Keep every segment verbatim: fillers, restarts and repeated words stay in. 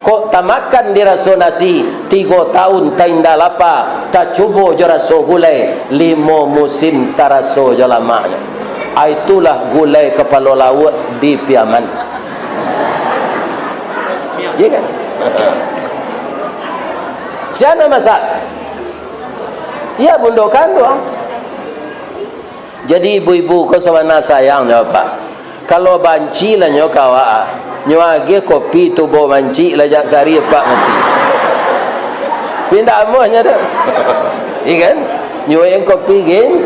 Kok tamakan diraso nasi, tigo taun tainda lapa, tacubo jo raso gulai, limo musim taraso jo lamaknyo. A, itulah gulai kapalo lauak di Piaman. Iya kan? Sia nan masak? Iya, bundo kanduang. Jadi, ibu-ibu ko sabana sayang nyo, Pak. Kalau banci lah nyo ka awak, ah. Nyo agiah kopi tubo mancik lah jak sari apak mati. Indak amuahnyo tu. Iya kan? Nyo yang kopi gin-,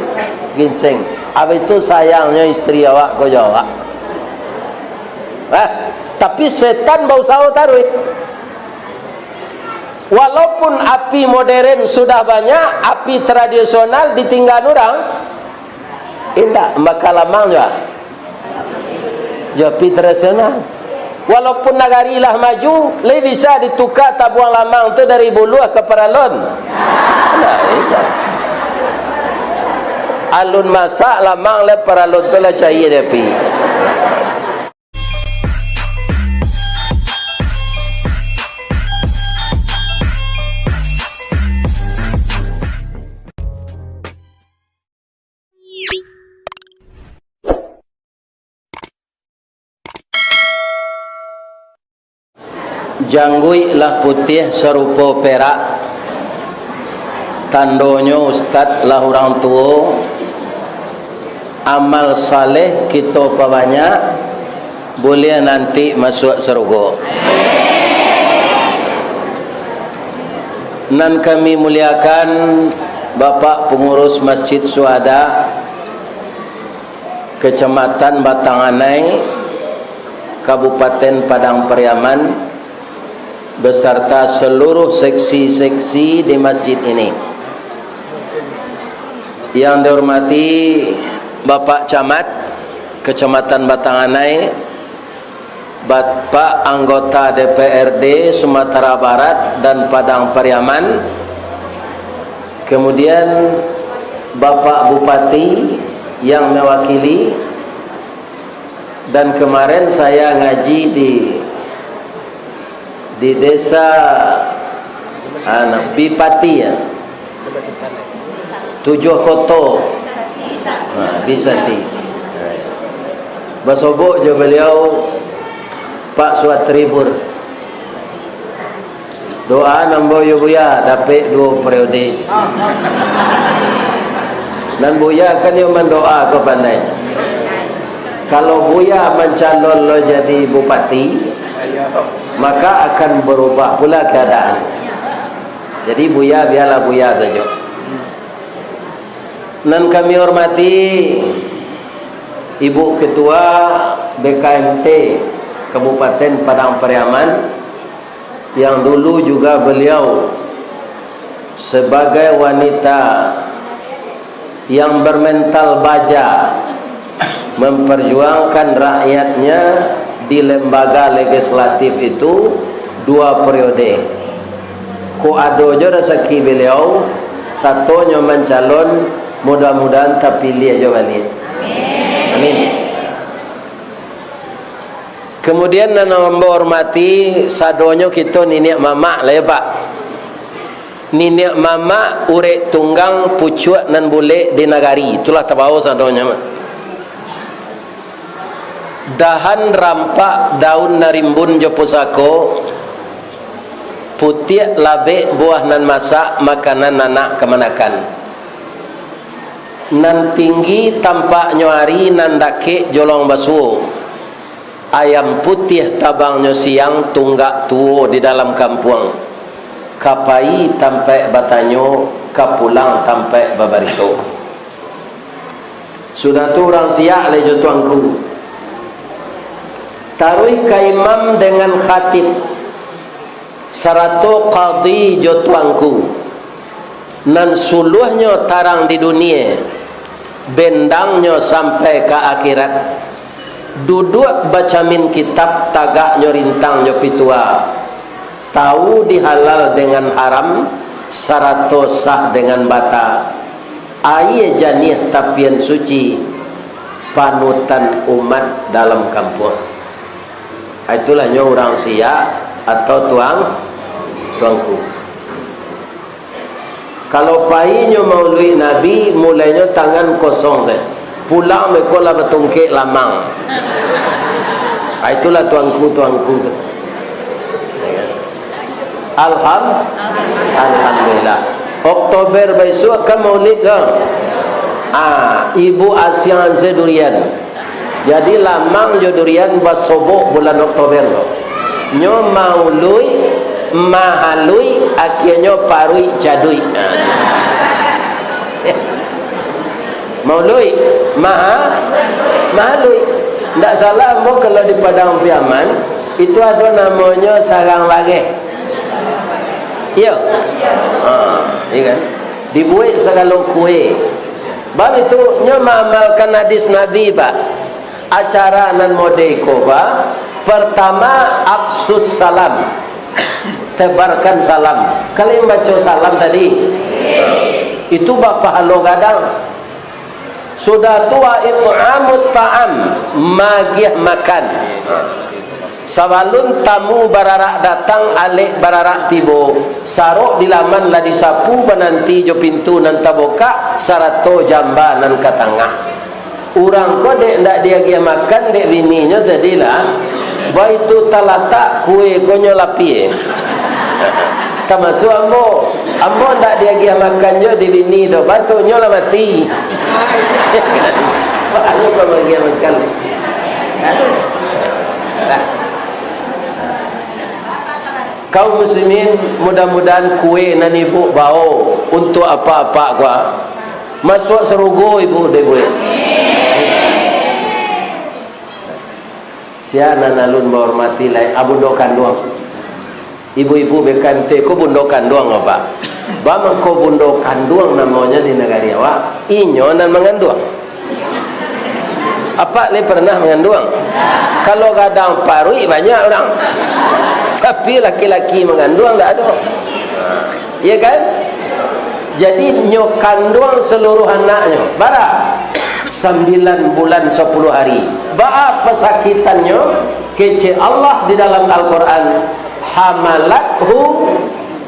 ginseng. Habis tu sayangnyo istri awak ko jo awak. Ah, tapi setan bausaho taruih. Walaupun api modern sudah banyak, api tradisional ditinggaan urang, indak, maka lamang jua. Jo api tradisional. Walaupun nagari lah maju, lai bisa dituka tabuang lamang tu dari buluah ka paralon? Ndak bisa. Alun masak lamang, lai paralon tu lah caia di api. Jangguik lah putiah sarupo perak, tandonyo ustad lah urang tuo, amal saleh kito pabanyak, buliah nanti masuak sarugo. Nan kami muliakan Bapak Pangurus Masjid Syuhada, Kecamatan Batang Anai, Kabupaten Padang Pariaman, beserta seluruh seksi-seksi di masjid ini. Yang dihormati Bapak Camat Kecamatan Batang Anai, Bapak anggota D P R D Sumatera Barat dan Padang Pariaman, kemudian Bapak Bupati yang mewakili, dan kemarin saya ngaji di, di desa, anu, Bipati, ya, Tujuah Koto, nah, Bisati. Nah, basobok jo baliau Pak Suatribur. Doa nan bao yo Buya, dapek duo periode. Nan Buya kan yo mandoa ko pandai. Kalau Buya mancalon lo jadi bupati, maka akan berubah pula keadaan. Jadi Buya, biarlah Buya sajo. Nan kami hormati Ibu Ketua B K M T Kabupaten Padang Pariaman, yang dulu juga beliau sebagai wanita yang bermental baja memperjuangkan rakyatnya di lembaga legislatif itu dua periode. Kok ado jo rasaki beliau, satonyo mancalon, mudah-mudahan tapiliah jo baliak. Amin. Kemudian nan ambo hormati, sadonyo kito niniak mamak lah ya, Pak. Niniak mamak urek tunggang pucuak nan bulek di nagari, itulah tabao sadonyo mah. Dahan rampak daun nan rimbun jo pusako, putiak labek buah nan masak, makanan anak kamanakan. Nan tinggi tampaknyo ari, nan dakek jolong basuo. Ayam putiah tabangnyo siang, tunggak tuo di dalam kampuang. Ka pai tampaik batanyo, ka pulang tampaik babarito. Sudah tu urang Siak lai jo tuangku. Taruih ka imam dengan khatib, sarato kadi jo tuangku. Nan suluahnyo tarang di dunie, bendangnyo sampai ka akhirat. Duduak bacamin kitab, tagaknyo rintang jo pitua. Tahu di halal dengan haram, sarato sah dengan bata. Aia janiah tapian suci, panutan umat dalam kampuang. Itulah nyo urang Siak, atau tuang, tuangku. Kalau pai nyo mauluik Nabi, mulainyo tangan kosong se. Pulang beko lah batungkek lamang. Ah, itulah tuangku-tuangku tu. Alham-, Alhamdulillah. Oktober bisuak kan maulid ko? Ah, ibu asiangan se durian. Jadi, lamang jo durian basobok bulan Oktober ko. Nyo mauluik, mahaluik, akianyo paruik caduik. Mauluik, maha-, mahaluik. Ndak salah ambo kalau di Padang Piaman, itu ado namonyo sarang lareh. Iyo? Ha, iyo kan? Dibuek sagalo kue. Bab itu, nyo maamalkan hadis Nabi, Pak. Acara nan model iko, Pak, pertama, afsus salam. Tebarkan salam. Kalian baca salam tadi? Itu bapahalo gadang. Sudah tu, wa it'amut ta'am, magiah makan. Sabalun tamu bararak datang, alek bararak tibo, sarok di laman lah disapu, bananti jo pintu nan tabukak, sarato jamba nan ka tangah. Urang ko dek ndak diagiah makan dek bininyo tadi lah, baitu talatak kue ko nyo lapie. Tamasuak ambo. Ambo ndak diagiah makan jo di bini tu, batunyo lah mati. Baru ko bagiah makan. Kaum muslimin, mudah-mudahan kue nan ibu bawa untuk apak-apak ko masuak sarugo ibu dek buek. Sia nan alun bahormati lai, a bundo kanduang. Ibu-ibu B K M T ko bundo kanduang, Pak. Ba mangko bundo kanduang namonyo di nagari awak, inyo nan manganduang. Apak lai pernah manganduang? Kalau gadang paruik banyak urang. Tapi laki-laki manganduang ndak ado. Iya kan? Jadi, nyo kanduang saluruh anaknyo. Bara? Sambilan bulan sapuluah hari. Baa pasakitannyo? Kecek Allah di dalam Al-Quran, "Hamalathu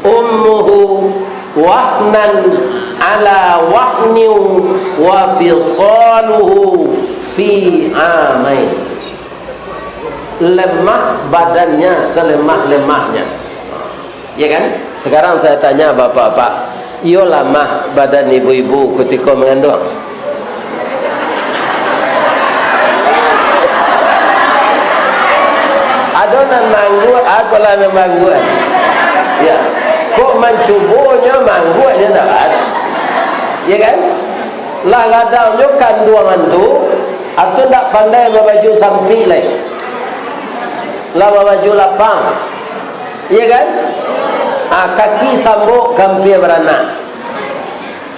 ummuhu wahnan ala wahnin wa fisaluhu fi amain." Lemah badannya selemah-lemahnya. Ya kan? Sekarang saya tanya bapak-bapak, iyo lamah badan ibu-ibu kutiko manganduang? Ado nan mangguak, akolah nan mangguak. Ya. Kok mancubonyo mangguaknyo ndak ado? Ya kan? Lah gadangnyo kanduangan tu, atau ndak pandai babaju sampik lai. Lah babaju lapang. Iya kan? Ah, kaki sambok gampia baranak.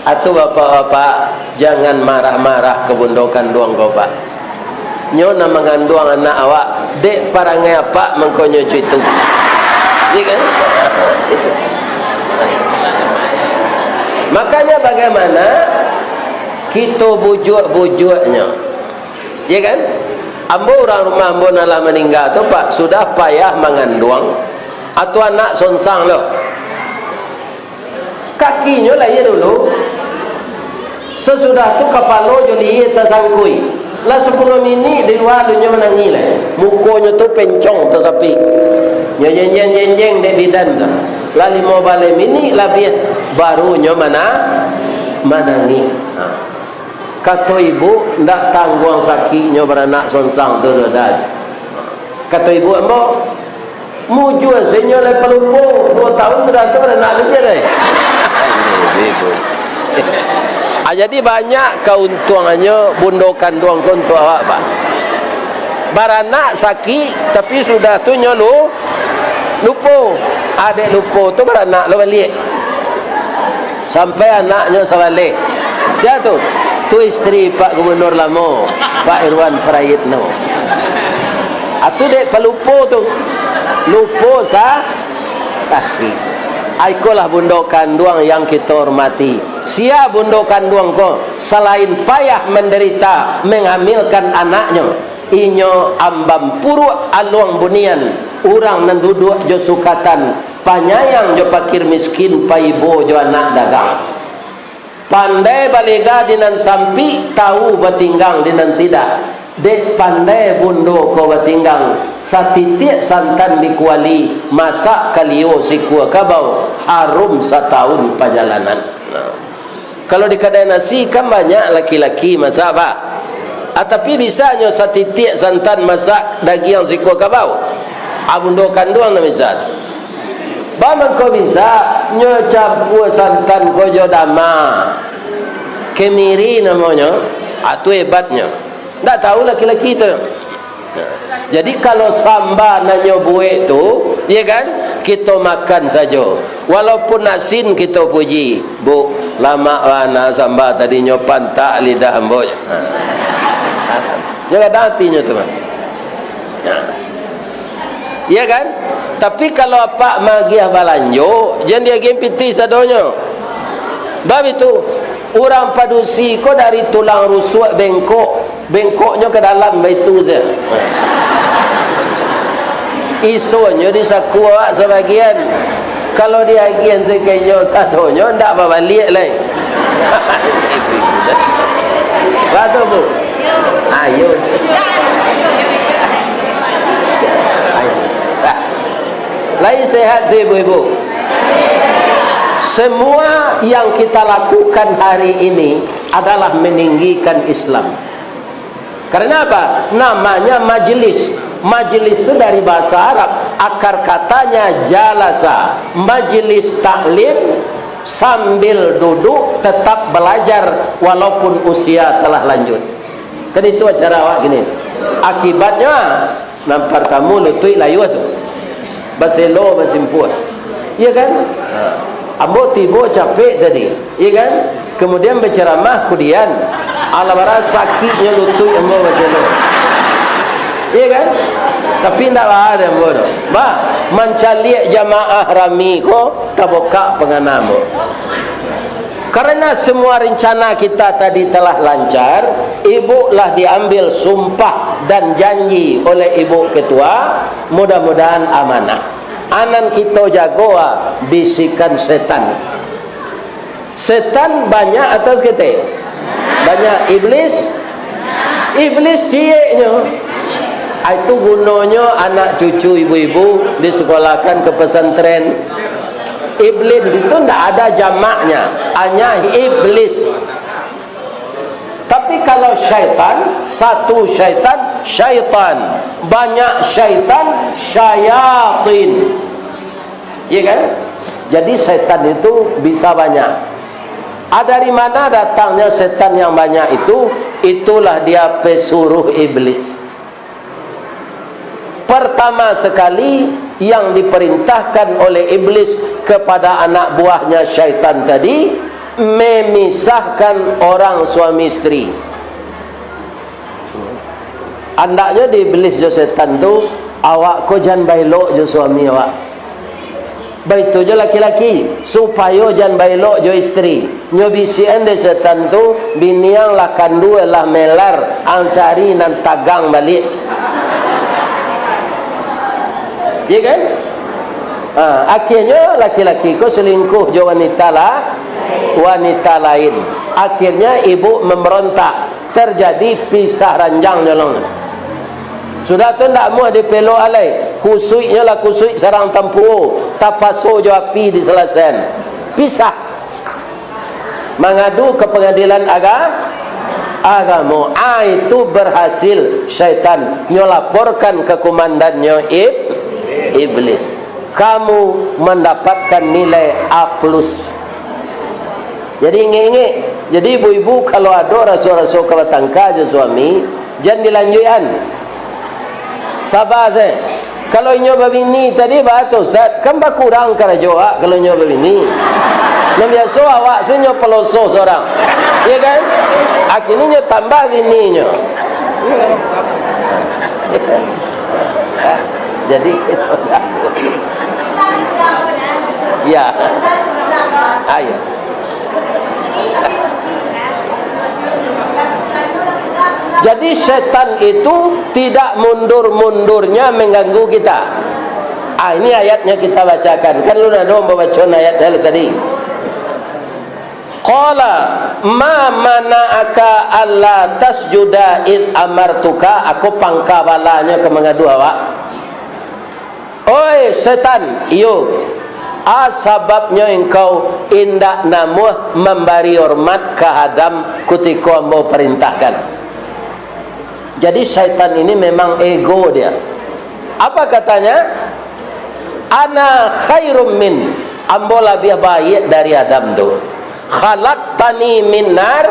Atu bapak-bapak, jangan marah-marah ka bundo kanduang ko, Pak. Nyo nan manganduang anak awak, dek parangai apak mangkonyo cuitu. Iya kan? Makanya bagaimana kito bujuak-bujuaknyo? Iya kan? Ambo, urang rumah ambo nan lah maningga tu, Pak, sudah payah manganduang, atu anak sonsang lo. Kakinyo lahia dulu. Sasudah tu kapalo jo lihia tasangkui. Lah sapuluah minik di lua tu nyo manangih lai. Mukonyo tu pencong tasapi. Nyo jenjeng-jenjeng dek bidan tu. Lah limo baleh minik labiah, baru nyo mana-, manangih. Ha. Kato ibu, ndak tangguang sakiknyo baranak sonsang tu doh, dah. Kato ibu ambo, mujua se nyo lai palupo, duo taun sudah tu baranak kecil lai. Ah, jadi banyak kauntuangannyo bundo kanduang ko untuak awak, Pak. Baranak sakik, tapi sudah tu nyo lu-, lupo. Adek lupo tu baranak lo baliak. Sampai anaknyo sabaleh. Sia tu? Tu istri Pak Gubernur lamo, Pak Irwan Prayitno. Atu dek palupo tu. Lupo sa-, sakik. Ikolah bundo kanduang yang kito hormati. Sia bundo kanduang ko, salain payah mandarita manghamilkan anaknyo, inyo ambam puruak aluang bunian, Urang nan duduak jo sukatan, panyayang jo pakir miskin, paibo jo anak dagang. Pandai balega di nan sampik, tawu batinggang di nan tidak. Dek pandai bundo ko batinggang, satitiak santan di kuali, masak kalio sikua kabau, harum satahun pajalanan. Nah. Kalau di kadai nasi, kan banyak laki-laki masak, Pak. Ah, tapi bisa nyo satitiak santan masak dagiang sikua kabau? Ah, bundo kanduang nan bisa tu. Ba mangko bisa, nyo campua santan ko jo dama. Kemiri namonyo, ah, tu hebatnyo. Ndak tahu laki-laki tu. Jadi, kalau samba nan nyo buek tu, ya kan, kito makan sajo. Walaupun asin, kito puji, "Bu, lamak bana samba tadi, nyo pantak lidah ambo." Ha. Nyo kadang atinyo tu, mah. Ya kan? Tapi kalau apak magiah balanjo, jan diagiah pitih sadonyo. Bab itu, urang padusi ko dari tulang rusuak bengkok, bengkoknyo ka dalam baitu se. Isonyo di saku awak sabagian. Kalau diagiah sakejo sadonyo, ndak babaliak lai. Batu, Bu. Ayo. Ayo. Lai sehat si ibu-ibu? Semua yang kita lakukan hari ini adalah meninggikan Islam. Karena apa? Namanya majelis. Majelis itu dari bahasa Arab, akar katanya jalasa, majelis taklim, sambil duduk tetap belajar walaupun usia telah lanjut. Kan itu acara awak kini. Akibatnya, nan partamo lutuik layuah tu. Baselo, basimpuah. Iya kan? Ha. Ambo tibo capek tadi, iya kan? Kemudian bacaramah kudian. Alah bara sakiknyo lutuik ambo baselo. Iya kan? Tapi ndak baa dek ambo tu. Bah, mancaliak jamaah rami ko tabukak pangana ambo. Karena semua rencana kita tadi telah lancar, ibu lah diambil sumpah dan janji oleh ibu ketua, mudah-mudahan amanah. Anan kito jago, ah, bisikan setan. Setan banyak atau saketek? Banyak. Iblis? Iblis cieknyo. Ah, itu gunonyo anak cucu ibu-ibu disekolahkan ke pesantren. Iblis itu ndak ada jamaknya, hanya iblis. Tapi kalau syaitan, satu syaitan, syaitan. Banyak syaitan, syayatin. Iya kan? Jadi, setan itu bisa banyak. Ah, dari mana datangnya setan yang banyak itu? Itulah dia pesuruh iblis. Pertama sekali, yang diperintahkan oleh iblis kepada anak buahnya syaitan tadi, memisahkan orang suami isteri. Andaknyo di iblis jo setan tu, "Awak ko jan baelok jo suami awak." Baitu jo laki-laki, supayo jan baelok jo isteri. Nyo bisiakan dek setan tu, "Bini ang lah kandua, lah melar, ang cari nan tagang baliak." Iya kan? Ha, akhirnyo laki-laki ko selingkuh jo wanita la-, wanita lain. Akhirnya ibu memberontak. Terjadi pisah ranjang nyolong. Sudah tu ndak amuah dipelok alai. Kusuiknyo lah kusuik sarang tampuo, tapaso jo api disalasaian. Pisah. Mangadu ka pangadilan aga-, agamo. Ah, itu berhasil syaitan. Nyo laporkan ka kumandannyo ib-, iblis. Kamu mendapatkan nilai A plus. Jadi, ingek-ingek. Jadi, ibu-ibu, kalau ado raso-raso ka batangka jo suami, jan dilanjuikan. Saba se. Kalau inyo babini tadi, baa tu, Ustaz? Kan bakurang karajo awak kalau inyo babini. Nan biaso awak se nyo paloso sorang. Iya kan? Akhirnyo nyo tambah bininyo. Jadi, ya. Ayo. Jadi, setan itu tidak mundur-mundurnya mengganggu kita. Ah, ini ayatnya kita bacakan. Kan lu dah dong babaco ayatnya lu tadi. Qala, "Ma mana'aka alla tasjuda id amartuka?" Ako pangka balanyo ka mangadu awak. "Oi setan, iyo, a sababnyo engkau indak namuah mambari hormat ka Adam kutiko ambo parintahkan." Jadi, syaitan ini memang ego dia. Apa katanya? "Ana khairum min, ambo labiah baiak dari Adam tu. Khalaqtani min nar,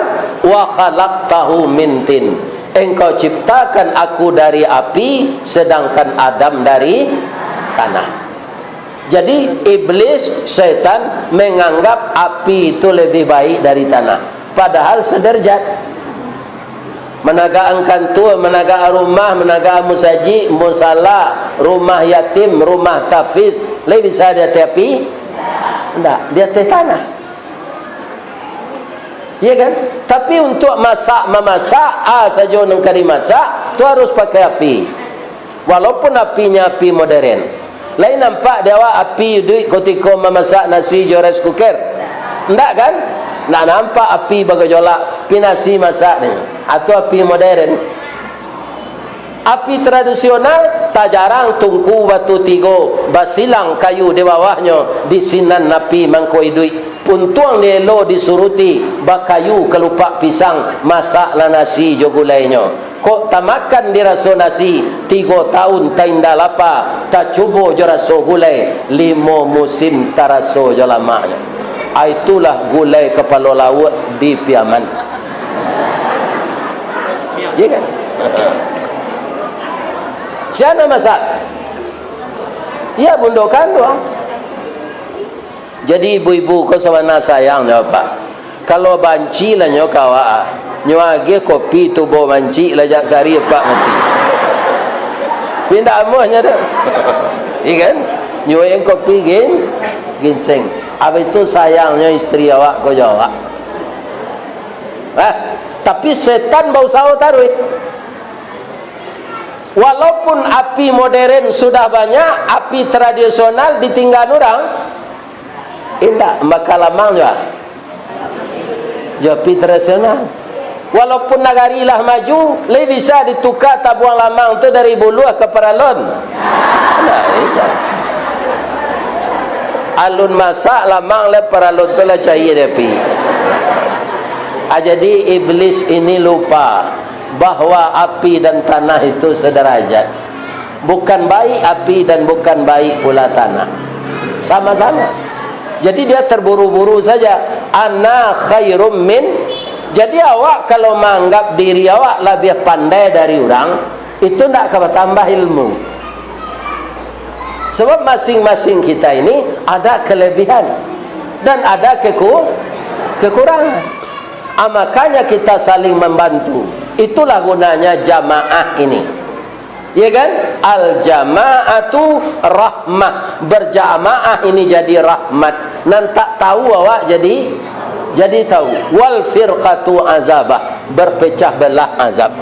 wa khalaqtahu min tin. Engkau ciptakan aku dari api, sedangkan Adam dari tanah." Jadi, iblis, syaitan, menganggap api itu lebih baik dari tanah. Padahal sederajat. Managak kantua, managak rumah, managak musajik, musala, rumah yatim, rumah tahfiz, lai bisa di ateh api? Ndak, di ateh tanah. Iya kan? Tapi untuk masak, mamasak, a sajo nan ka dimasak, tu harus pakai api. Walaupun apinyo api moderen. Lai nampak di awak api iduik kutiko mamasak nasi jo rice cooker? Ndak kan? Ndak nampak api bagajolak, pi nasi masak ni. Atau api moderen. Api tradisional, tajarang tungku batu tigo, basilang kayu di bawahnyo, di sinan api mangko iduik. Puntuang dielo disuruti, bakayu kalupak pisang, masaklah nasi jo gulainyo. Kok tamakan diraso nasi, tigo taun tainda lapa, tacubo jo raso gulai, limo musim taraso jo lamaknyo. A, itulah gulai kapalo lauak di Piaman. Iya kan? Sia nan masak? Iya, bundo kanduang. Jadi, ibu-ibu ko sabana sayang nyo, Pak. Kalau banci lah nyo ka awak, nyo agiah kopi tubo mancik lah jak sari apak mati. Indak amuah nyo tu. Iya kan? Nyuek kopi gin-, ginseng. Habis tu sayangnyo isteri awak ko jo awak. Hah? Tapi setan bausaho taruih. Walaupun api moderen sudah banyak, api tradisional ditinggaan urang? Indak, maka lamang jua. Jo api tradisional. Walaupun nagari lah maju, lai bisa dituka tabuang lamang tu dari buluah ka paralon? Indak bisa. Alun masak lamang lai, paralon tu lah caia di api. Ah, jadi iblis ini lupa bahwa api dan tanah itu sederajat. Bukan baik api dan bukan baik pula tanah. Sama-sama. Jadi dia terburu-buru saja. "Ana khairum min." Jadi awak kalau maanggap diri awak labiah pandai dari urang, itu ndak ka batambah ilmu. Sebab masing-masing kita ini ada kelebihan dan ada keku-, kekurangan. Ah, makanya kita saling membantu. Itulah gunanya jamaah ini. Ya kan? Al-jama'atu rahmah. Berjamaah ini jadi rahmat. Nan tak tahu awak jadi, jadi tahu. Wal firqatu azabah. Berpecah belah azab.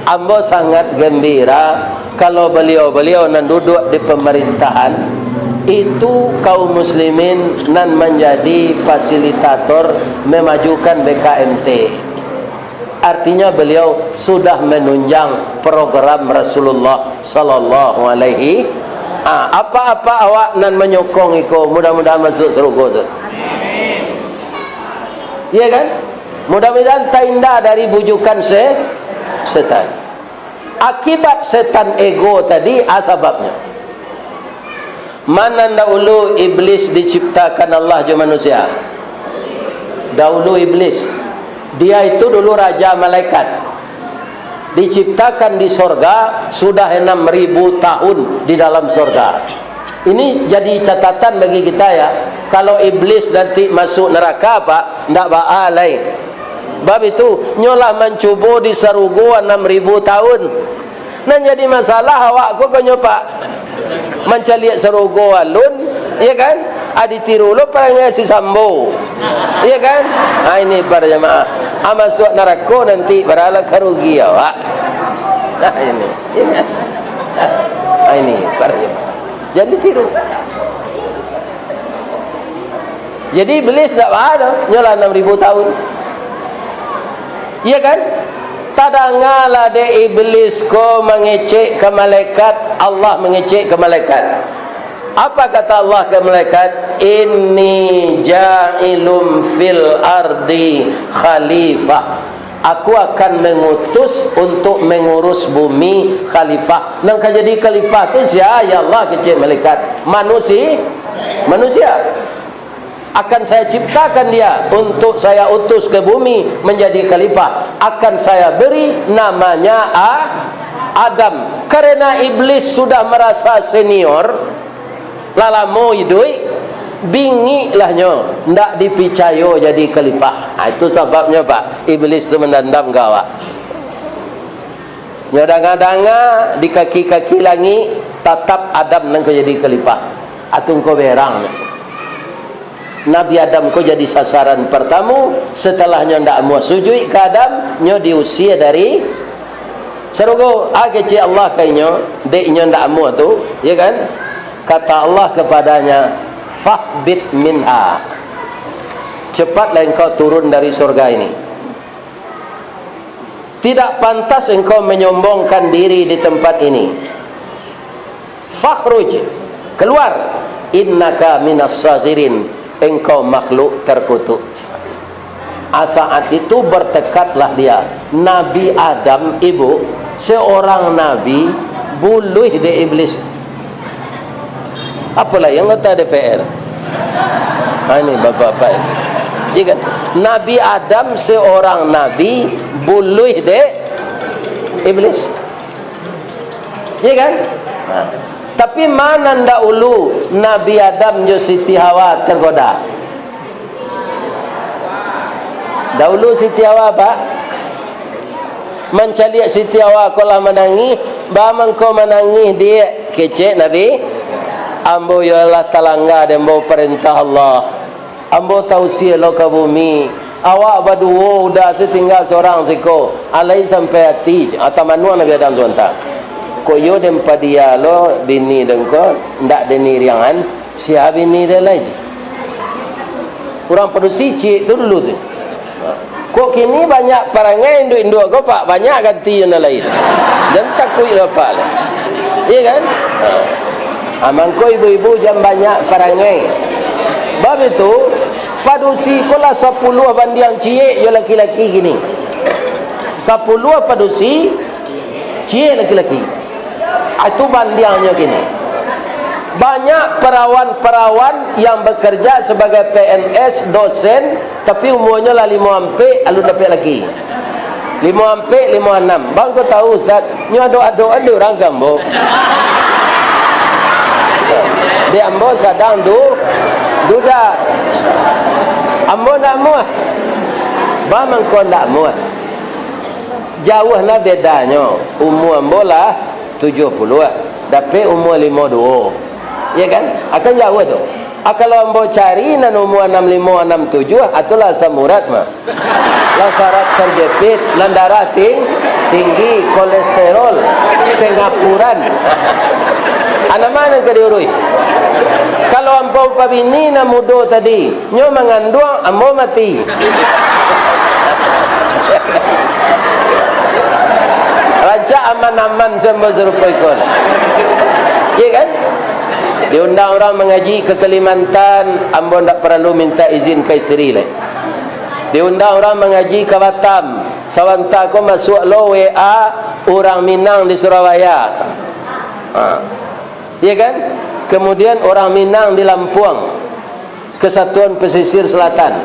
Ambo sangat gembira kalau beliau-beliau nan duduk di pemerintahan itu kaum muslimin nan menjadi fasilitator memajukan B K M T. Artinya beliau sudah menunjang program Rasulullah sallallahu alaihi, ah, apa-apa awak nan manyokong iko, mudah-mudahan masuk surga tu. Ya kan? Mudah-mudahan tainda dari bujukan se-, setan. Akibat setan ego tadi, ah, sababnya. Mana dahulu iblis diciptakan Allah jo manusia? Dahulu iblis. Dia itu dulu raja malaikat. Diciptakan di sorga, sudah enam ribu tahun di dalam sorga. Ini jadi catatan bagi kita, ya. Kalau iblis nanti masuk neraka, Pak, ndak baa lai. Bab itu, nyo lah mancubo di sarugo anam ribu tahun. Nan jadi masalah awak ko, konyo, Pak, mancaliak sarugo alun, ya kan? Ah, ditiru lo parangai si Sambo, ya kan? Ah, ini para jamaah. Ah, masuak narako nanti, baralah karugi awak. Nah, ini, ya kan? Ah, ini para jamaah. Jan ditiru. Jadi Iblis ndak baa doh, nyo lah anam ribu tahun. Iya kan? Tadangalah dek Iblis ko mangecek ka malaikat, Allah mangecek ka malaikat. Apa kata Allah ka malaikat? "Inni ja'ilun fil ardi khalifah." Aku akan mengutus untuk mengurus bumi khalifah. Nan ka jadi khalifah tu sia? Ya Allah, kecek malaikat. Manusi-, manusia. Akan saya ciptakan dia untuk saya utus ke bumi menjadi khalifah. Akan saya beri namanya A-, Adam. Karena Iblis sudah merasa senior, lah lamo iduik, bingiklah nyo, ndak dipicayo jadi khalifah. Ha, itu sababnyo, Pak, Iblis tu mandandam ka awak. Nyo danga-danga di kaki-kaki langik, tatap Adam nan ka jadi khalifah. Atun ko berang. Nabi Adam ko jadi sasaran partamo, setelah nyo ndak amuah sujuik ka Adam, nyo diusia dari sarugo. Ah, kecek Allah ka inyo, dek inyo ndak amuah tu, ya kan? Kata Allah kepadanya, "Fahbit minha." Cepatlah engkau turun dari surga ini. Tidak pantas engkau menyombongkan diri di tempat ini. Fakhruj, keluar. Innaka minas sagirin, engkau makhluk terkutuk. Ah, saat itu bertekadlah dia. Nabi Adam, ibu, seorang nabi, buluih dek Iblis. Apolah anggota D P R. Ha, ini bapak-bapak ini. Iya kan? Nabi Adam seorang nabi, buluih dek Iblis. Iya kan? Ha. Tapi ma nan dahulu Nabi Adam jo Siti Hawa tergoda? Dahulu Siti Hawa, Pak, mancaliak Siti Hawa ko lah manangih, "Baa mangko manangih, Diak?" Kecek Nabi, "Ambo iyo lah talangga dek ambo parentah Allah. Ambo tausia lo ka bumi. Awak baduo, uda se tingga surang siko. Alai sampai ati." Atau manuang Nabi Adam tu anta. "Kok iyo den padia lo bini den ko, ndak den iriangan?" Sia bini den lai? Urang padusi ciek tu dulu tu. Kok kini banyak parangai induak-induak ko, Pak, banyak ganti jo nan lain. Jan takuik lah, Pak, lah. Iya kan? Ha. Ha, mangko ibu-ibu jan banyak parangai. Bab itu, padusi ko lah sapuluah bandiang ciek jo laki-laki kini. Sapuluah padusi ciek laki-laki. Ah, itu bandiangnyo kini. Banyak perawan-perawan yang bekerja sebagai P N S, dosen, tapi umuanyo lah limo ampek, alun dapek laki. Limo ampek, limo anam. Bang, ko tahu, Ustaz? Nyo adok-adok dek urang ka ambo. Dek ambo sadang du-, duda. Ambo ndak amuah. Bang, mangko ndak amuah. Jauah nah bedanyo, umua ambo lah tujuah puluah, dapek umua limo duo. Iya kan? Akan jauah tu. Ah, kalau ambo cari nan umua anam limo, anam tujuah, ah, tu lah asam urat mah. Lah saraf terjepit, nan darah ting-, tinggi, kolesterol, pengapuran. Ah, nan ma nan ka diuruih? Kalau ambo babini nan mudo tadi, nyo manganduang, ambo mati. Rancak aman-aman se ambo sarupo iko. Iya kan? Diundang urang mangaji ka Kalimantan, ambo ndak paralu minta izin ka isteri lai. Diundang urang mangaji ka Batam, sabanta ko masuak lo W A urang Minang di Surabaya. Ha. Iya kan? Kemudian urang Minang di Lampuang. Kesatuan Pesisir Selatan.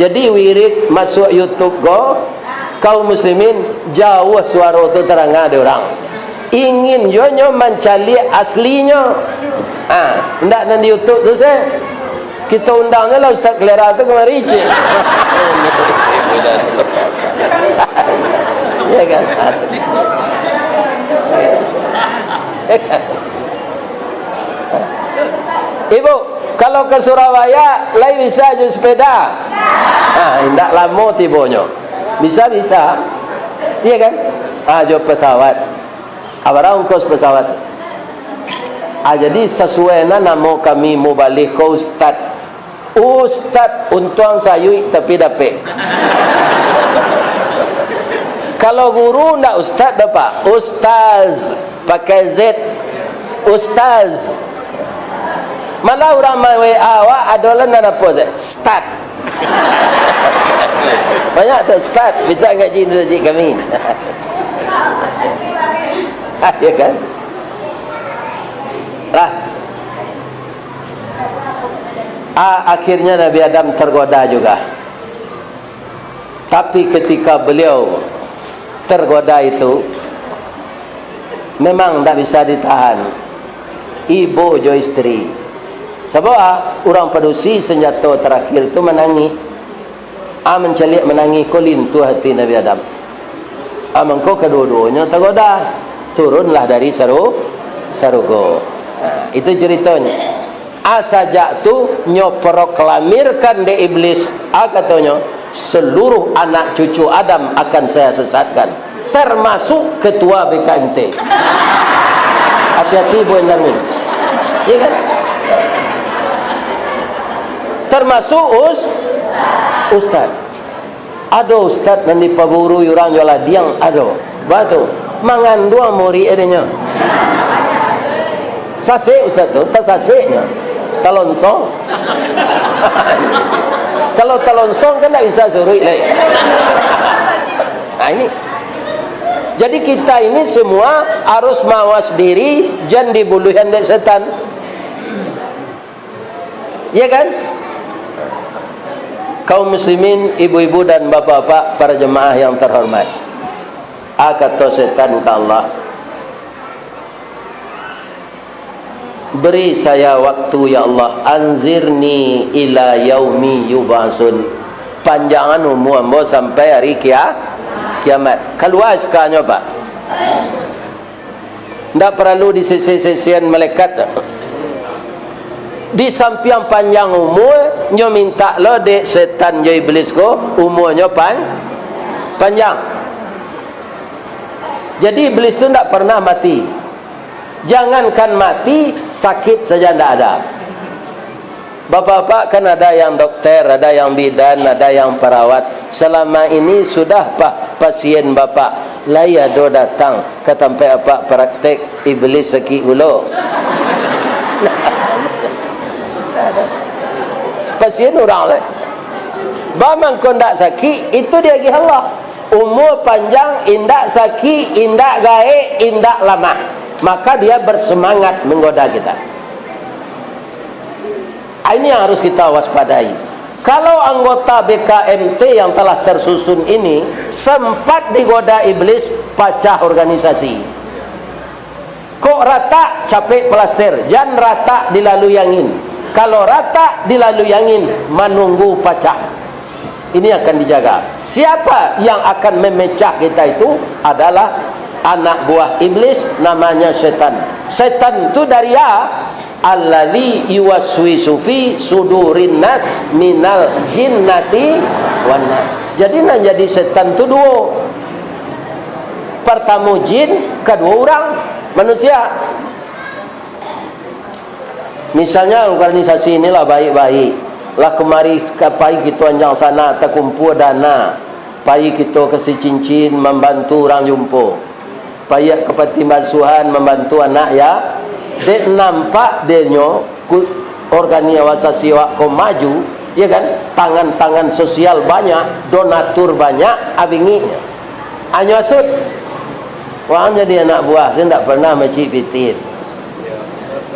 Jadi, wirid masuak YouTube ko, kaum muslimin, jauah suaro tu taranga dek urang. Ingin juo nyo mancaliak aslinyo. Ha, ndak nan di YouTube tu se. Kito undang nyo lah Ustaz Kelera tu kamari, cik. Ya kan? Ibu, kalau ka Surabaya, lai bisa jo sepeda? Ah, indak lamo tibonyo. Bisa, bisa. Iya kan? Ah, jo pesawat. Ah, bara ongkos pesawat? Ah, jadi sasuai nah namo kami mubalih ko ustad. Ustad, untuang sayuik tapi dapek. Kalau guru ndak ustad doh, Pak. Ustaz, pakai Z. Ustaz. Malah urang ma-W A awak, ado lah nan apo Z. Stad. Banyak tu stad, bisa ngaji masjid kami. Ya kan? Lah. A-, akhirnya Nabi Adam tergoda juga. Tapi ketika beliau tergoda itu, memang ndak bisa ditahan. Ibu jo isteri. Sabab, ah, urang padusi senjato terakhir tu manangih. Ah, mancaliak manangih ko lintuah hati Nabi Adam. Ah, mangko kaduo-duonyo tagoda. Turunlah dari saru-, sarugo. Nah, itu ceritonyo. Ah, sajak tu nyo proklamirkan dek Iblis, ah, katonyo, "Seluruh anak cucu Adam akan saya sesatkan, termasuk ketua B K M T." Hati-hati, Bu Endar ni. Iya kan? Termasuk us-, ustaz. Ado ustaz nan dipaburu urang jo ladiang, ado. Baa tu? Manganduang murid adonyo. Sasek ustaz tu, tasaseknyo. Talonsong. Kalau talonsong kan ndak bisa suruik lai. Nah, ini. Jadi kita ini semua harus mawas diri, jan dibuluihan dek setan. Ya kan? Kaum muslimin, ibu-ibu dan bapak-bapak, para jemaah yang terhormat. Ah, kato setan ka Allah, "Beri saya waktu, ya Allah, anzirni ila yaumi yub'atsun." Panjangan umua ambo sampai hari kia-, kiamat. Kalua S K-nyo, Pak. Ndak paralu disese-seseian malaikat. Di sampiang panjang umua, nyo mintak lo dek setan jo iblis ko, umuanyo pan-, panjang. Jadi iblis tu ndak pernah mati. Jangankan mati, sakit saja ndak ada. Bapak-bapak kan ada yang dokter, ada yang bidan, ada yang perawat. Selama ini sudah pa-, pasien bapak lai ado datang ka tampek apak praktek, iblis sakik gulo. Pasien urang lai. Ba mangko ndak sakik, itu diagih Allah. Umur panjang, indak sakik, indak gaek, indak lamah. Maka dia bersemangat menggoda kita. Ini yang harus kita waspadai. Kalau anggota B K M T yang telah tersusun ini sempat digoda iblis, pacah organisasi. Kok ratak, capek plaster, jan ratak dilalui angin. Kalau ratak dilalui angin, manunggu pacah. Ini akan dijaga. Siapa yang akan memecah kita itu adalah anak buah iblis, namanya setan. Setan tu dari A, alladzi yuwaswisu fi sudurin nas minal jinnati wan nas. Jadi, nan jadi setan tu duo. Partamo jin, kaduo urang, manusia. Misalnya, organisasi inilah baik-baik, lah kemari ka pai kito anjang sana, takumpua dana, pai kito kasi cincin, mambantu urang jumpo, pai ka panti asuhan, mambantu anak ya, dek nampak denyo ku-, organisasi awak ko maju, ya kan, tangan-tangan sosial banyak, donatur banyak, abingiknyo. Anyo asut. Wang jadi anak buah, saya ndak pernah macik pitin.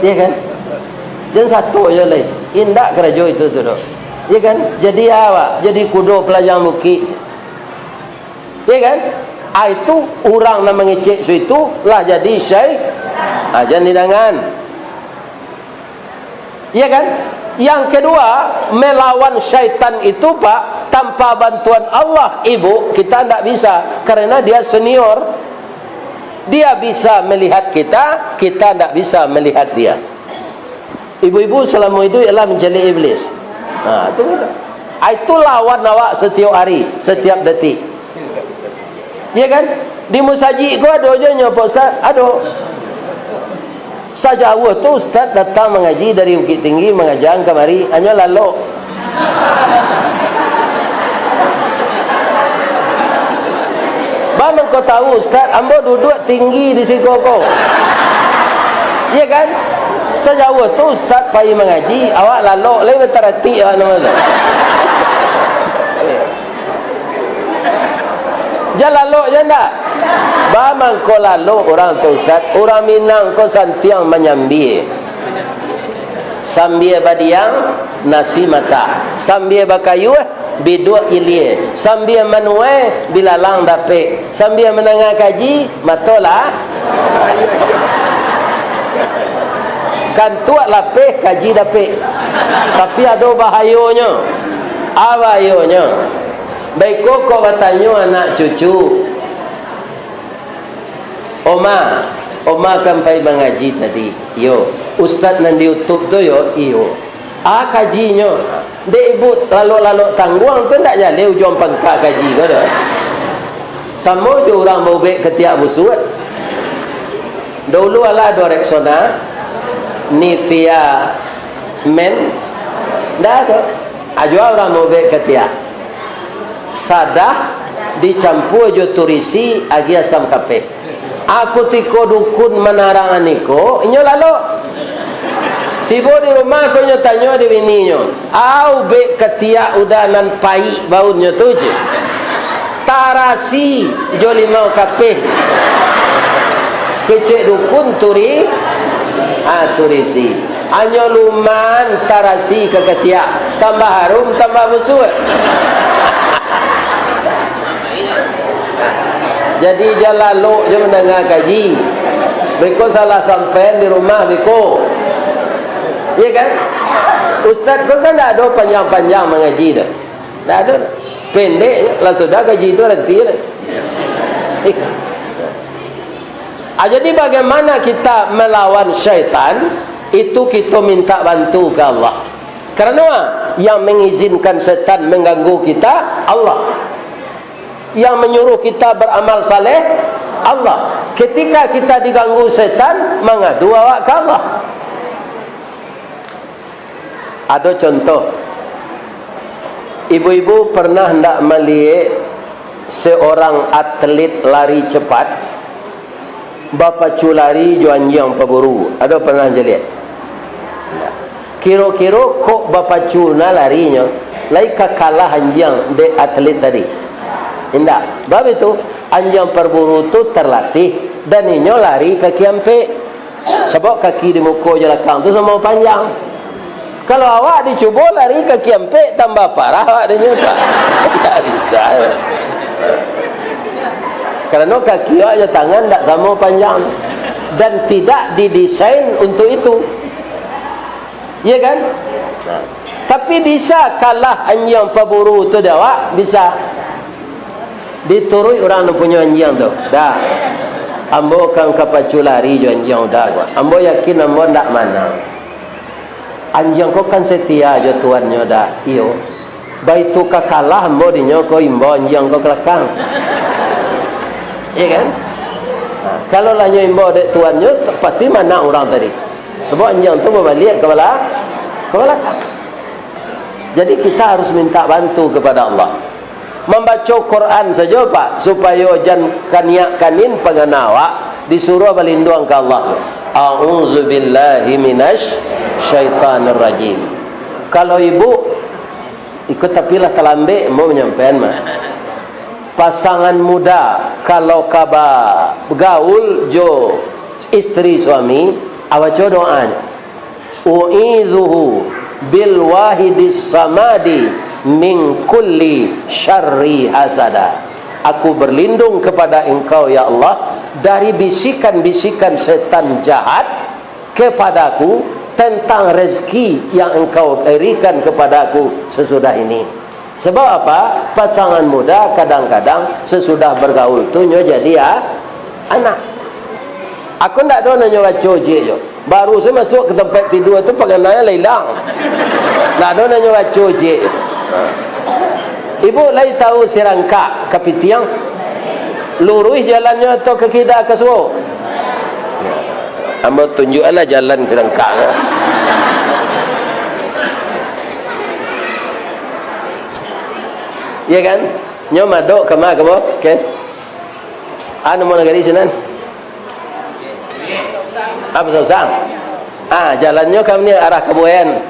Iya kan? Jan sato jo lai. Indak karajo itu tu doh. Iya kan? Jadi awak, jadi kudo pelajang bukik. Iya kan? Ah, itu urang nan mangecek su itu lah jadi syai-, ah, jan didangan. Iya kan? Yang kedua, melawan syaitan itu, Pak, tanpa bantuan Allah, Ibu, kita ndak bisa, karena dia senior. Dia bisa melihat kita, kita ndak bisa melihat dia. Ibu-ibu selama itu ialah mencari iblis. Nah, itu kita. Ah, itu lawan awak setiap hari, setiap detik. Iya kan? Di musajik ko ado jo nyo, Pak Ustaz? Ado. Sajauah tu ustaz datang mangaji dari Bukittinggi, mangaja kamari, hanyo lalok. Ba mangko tahu ustaz, ambo duduak tinggi di siko ko. Iya kan? Sajauah tu ustaz pai mangaji, awak lalok lai bataratik awak namo tu. Jan lalok jan ndak? Ba mangko lalok urang tu ustaz, urang Minang ko santiang manyambia. Sambia badiang, nasi masak. Sambia bakayuah, biduak ilia. Sambia manuai, bilalang dapek. Sambia mandanga kaji, mato lah. Kantuak lapeh, kaji dapek. Tapi ado bahayonyo. A bahayonyo. Baiko kok batanyo anak cucu. Oma, Oma kan pai mangaji tadi. Iyo. Ustaz nan di YouTube tu yo, iyo. Ah, kajinyo. Dek ibu lalok-lalok tangguang tu ndak jaleh ujuang pangka kaji ko doh. Samo jo urang baubek katiak busuak. Dulu alah ado Rexona, Nivea Men, ndak ado. Ajo urang baubek katiak. Sadah dicampua jo turisi agiah asam kapeh. A kutiko dukun manarang iko, inyo lalok. Tibo di rumah ko inyo tanyo di bininyo, "Au bek katiak uda nan paik baunnyo tu," ceh. "Tarasi jo limau kapeh." Kecek dukun turi, ah, turisi. Hanyo luman tarasi ka katiak, tambah harum, tambah busuak. Jadi, jan lalok jo mandanga kaji. Beko salah sampaian di rumah, beko. Iya kan? Ustaz ko kan ndak ado panjang-panjang mangaji tu. Ndak ado. Pendek, lah sudah kaji tu, ranti lah. Ah, jadi, bagaimana kita melawan syaitan? Itu kita minta bantu ke Allah. Karena yang mengizinkan setan mengganggu kita, Allah. Yang menyuruh kita beramal saleh, Allah. Ketika kita diganggu setan, mengadu awak ke Allah. Ado contoh, ibu-ibu pernah ndak maliek seorang atlet lari cepat bapacu lari jo anjiang paburu? Ado pernah jaliek? Kiro-kiro kok bapacu na larinyo, lai ka kalah anjiang dek atlet tadi? Indak. Bab itu, anjiang paburu tu terlatih, dan inyo lari kaki ampek. Sabab kaki di muko jo lakang tu samo panjang. Kalau awak dicubo lari kaki ampek, tambah parah awak dinyo tu. Ndak bisa. Karano kaki awak jo tangan ndak samo panjang. Dan tidak didesain untuk itu. Iya kan? Nah. Tapi bisa kalah anjiang paburu tu dek awak? Bisa. Dituruik urang nan punyo anjiang tu. Dah. Ambo kan ka pacu lari jo anjiang uda ko. Ambo yakin ambo ndak manang. Anjiang ko kan setia jo tuannyo, dak? Iyo. Baitu ka kalah ambo dinyo ko, imbau anjiang ko ka lakang. Iya kan? Nah, kalau lah nyo imbau dek tuannyo, pasti manang urang tadi. Sabab anjiang tu babaliak ka bala-, ka balakang. Jadi, kita harus minta bantu kepada Allah. Mambaco Quran sajo, Pak, supayo jan kaniak kanin pangana awak disuruah balinduang ka Allah. A'udzubillahi minasy syaithanir rajim. Kalau ibu, iko tapi lah talambek ambo manyampaian mah. Pasangan muda, kalau ka bagaul jo isteri suami, abaco doanyo. U'idzuhu bil wahidis samadi min kulli syarri hasada. Aku berlindung kepada Engkau, ya Allah, dari bisikan-bisikan setan jahat kepadaku tentang rezeki yang Engkau berikan kepadaku sesudah ini. Sebab apa? Pasangan muda kadang-kadang sesudah bergaul tu nyo jadi a-, anak. Aku ndak ado nanyo baco jek jo. Baru se masuk ke tempat tidur tu, pangananyo lah ilang. Ndak ado nanyo baco jek. Ibu lai tahu Sirangkak Kapitiang? Luruih jalannyo atau ke kida ke suok? Ambo tunjuakanlah jalan sirangkak ko. Iya kan? Nyo madok ka ma, ka bawah, kan? Anu, mau nagari sinan? Apa susah? Ah, jalannyo ka ni, arah Kabuayan.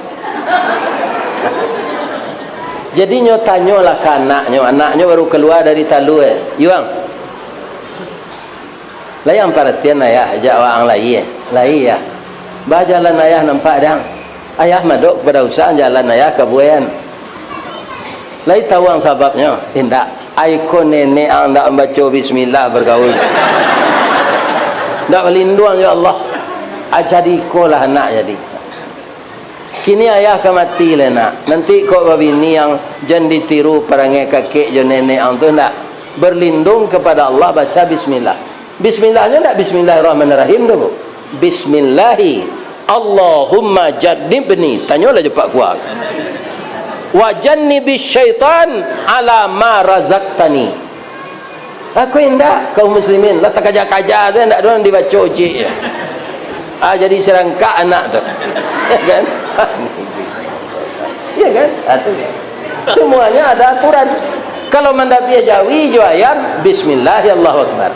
Jadi nyo tanyolah ka anaknyo, anaknyo baru kalua dari talua, eh. Yuang, Lai ang paratian ayah, jak waang lai, eh? Lai, yah. Baa jalan ayah nampak dang? Ayah madok kapado usang, jalan ayah ka Buayan. Lai tau ang sababnyo? Indak. Ai ko nenek ang ndak mambaco bismillah bagaul. Ndak balinduang jo Allah. Ah, jadi ikolah anak jadi. Kini ayah ka mati lai, nak. Nanti kok babini ang, jan ditiru parangai kakek jo nenek ang tu, ndak. Berlindung kepada Allah, baca bismillah. Bismillahnyo ndak bismillahirrahmanirrahim tu, Bu. Bismillahi, Allahumma jannibni. Tanyolah jo Pak Kua. Wa jannibis syaitan ala ma razaqtani. Aku indak, kaum muslimin, lah takaja-kaja tu, indak doh dibaco cik. Ah, jadi sirangkak anak tu. Ya kan? Ya kan? Ah, tu. Semuanya ada aturan. Kalau mandabiah jawi jo ayam, bismillah, Allahu Akbar.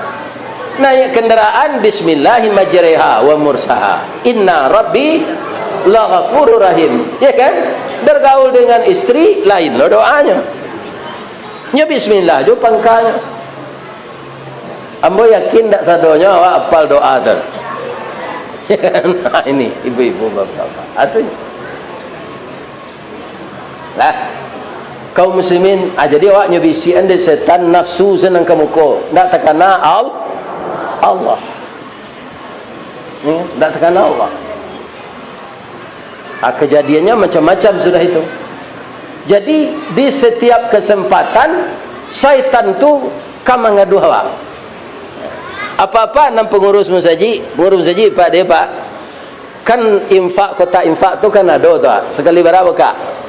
Naik kendaraan, bismillahi majreha wa mursaha. Inna rabbi laghafurur rahim. Ya kan? Bergaul dengan istri, lain lo doanyo. Nyo bismillah jo pangkanyo. Ambo yakin dak sadonyo awak apal doa tu. Nah, ini ibu-ibu, bapak-bapak. Atuh. Lah. Kaum muslimin, ah, jadi awak nyo bisikan dek setan nafsu senang ka muko. Ndak takana Al-, Allah. Hmm, ndak takana Allah. Ah, kejadiannya macam-macam sudah itu. Jadi, di setiap kesempatan, syaitan tu ka mangaduah awak. Apa-apa nan pengurus masajik, pengurus masajik, Pak, dia, Pak, kan infak, kotak infak tu kan ado tu, Pak. Sakali bara, Pak?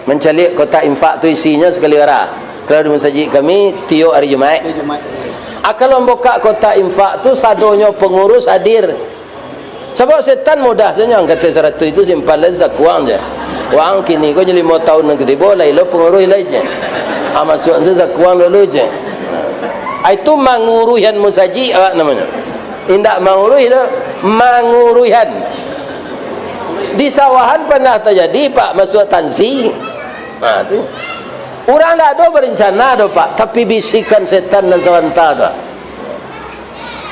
Mancaliak kotak infak tu isinyo sakali bara. Kalau di masajik kami, tiok hari Jumaik. Hari Jumaik. Ah, kalau bukak kotak infak tu, sadonyo pengurus hadir. Sabab setan mudah sajo, ang kato saratuih tu simpan lai sakuang je. Waang kini ko nyo limo taun nan ka tibo, lai lo panguruih lai je. Ah, masuak se sakuang dulu je. Ah, itu manguruihan musajik awak namonyo. Indak manguruih doh, manguruihan. Di sawahan pernah tajadi, Pak, masuak tansi. Nah, tu. Urang ndak ado berencana doh, Pak, tapi bisikan setan nan sabanta tu.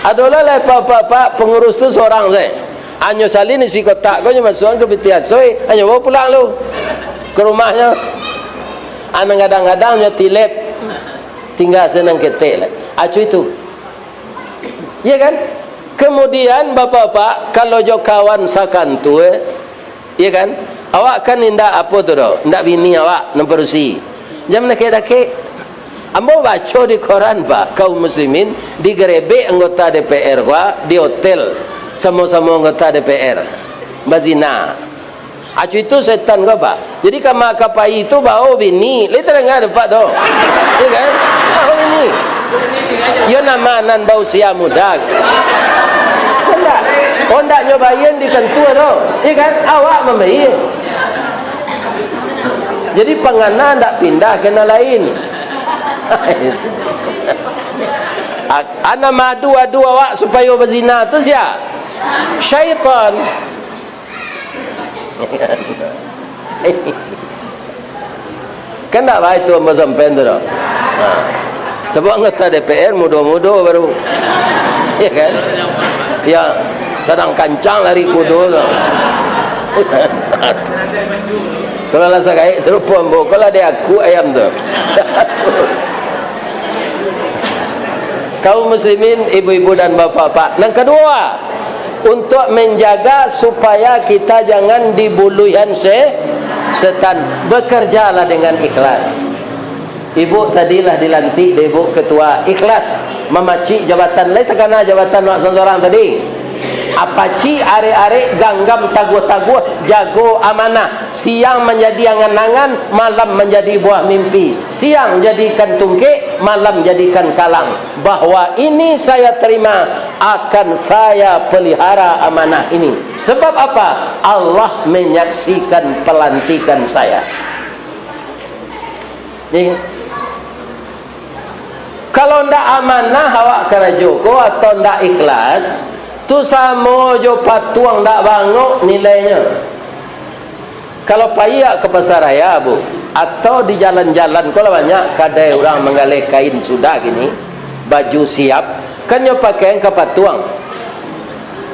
Adolah lai, Pak, Pak, Pak, pengurus tu sorang sajo. Anyo salin isi kotak ko, nyo masuakan ka piti asoi, anyo bao pulang lu ka rumahnyo. Anang kadang-kadang nyo tilep, tingga se nan ketek lai. Acu itu. Iya kan? Kemudian, Bapak-bapak, kalau jo kawan sakantua, iya kan? Awak kan indak apo tu doh, indak bini awak nan padusi. Jan dakek-dakek. Ambo baco di koran, Pak, kaum muslimin digerebek anggota D P R ko di hotel, samo-samo anggota D P R. Bazina. Acu itu setan ko, Pak. Jadi, kama ka pai tu bao bini. Lai tadanga dek Apak tu? Iya kan? Bao bini. Iyo, nama nan bausia muda. Indak. Ondaknyo baian di kantua tu. Iya kan? Awak mambaian. Jadi, pangana ndak pindah ka nan lain. A-, ana maadu-adu awak supayo bazina tu sia? Syaitan. Kan ndak baik tu ambo sampaian tu doh. Ha. Sabab anggota D P R mudo-mudo baru. Ya kan? Ya, sadang kancang lari kudo tu. Kalau lah sagaik sarupo ambo, kalau ado aku ayam tu. Kaum muslimin, ibu-ibu dan bapak-bapak. Nan kaduo, untuk menjaga supaya kita jangan dibuluihan se-, setan, bekerjalah dengan ikhlas. Ibu tadi lah dilantik dek Ibu Ketua, ikhlas mamacik jabatan, lai takana jabatan wak sorang-sorang tadi. Apaci arek-arek, ganggam taguah-taguah, jago amanah. Siang manjadi angan-angan, malam manjadi buah mimpi. Siang jadikan tungkek, malam jadikan kalang. Bahwa ini saya terima, akan saya pelihara amanah ini. Sebab apa? Allah menyaksikan pelantikan saya. Ni. Kalau ndak amanah awak karajo ko atau ndak ikhlas, tu samo jo patuang ndak bangok nilainyo. Kalau pai awak ka pasaraya, Bu, atau di jalan-jalan ko lah banyak kadai urang manggaleh kain sudah kini, baju siap, kan nyo pakaian ka patuang.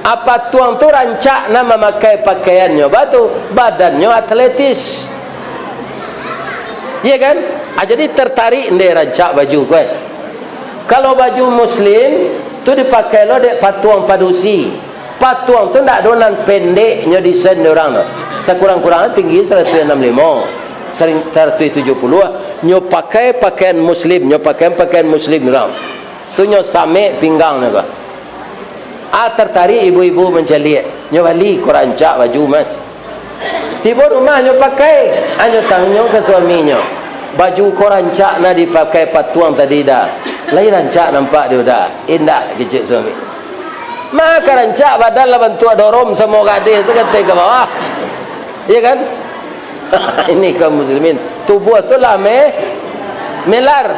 Ah, patuang tu rancak nan mamakai pakaiannyo, batu, badannyo atletis. Iya kan? Ah, jadi tertarik ndeh rancak baju ko, eh. Kalau baju muslim, tu dipakai lo dek patuang padusi. Patuang tu ndak ado nan pendeknyo desain dek urang tu. Sakurang-kurangnya tinggi saratus anam limo, sering saratus tujuh puluh. Nyo pakai pakaian muslim, nyo pakai pakaian muslim urang. Tu nyo samek pinggangnyo ko. Ah, tertarik ibu-ibu mancaliak. Nyo bali ko rancak baju, Mas. Tibo rumah nyo pakai, ah, nyo tanyo ka suaminyo, "Baju ko rancak nan dipakai patuang tadi, Da? Lai rancak nampak di Uda?" "Indak," kecek suami. "Manga rancak, badan lah bantuak dorom samo gadih, sakatai ka bawah." Iya kan? Ini kaum muslimin, tubuah tu lah me-, melar.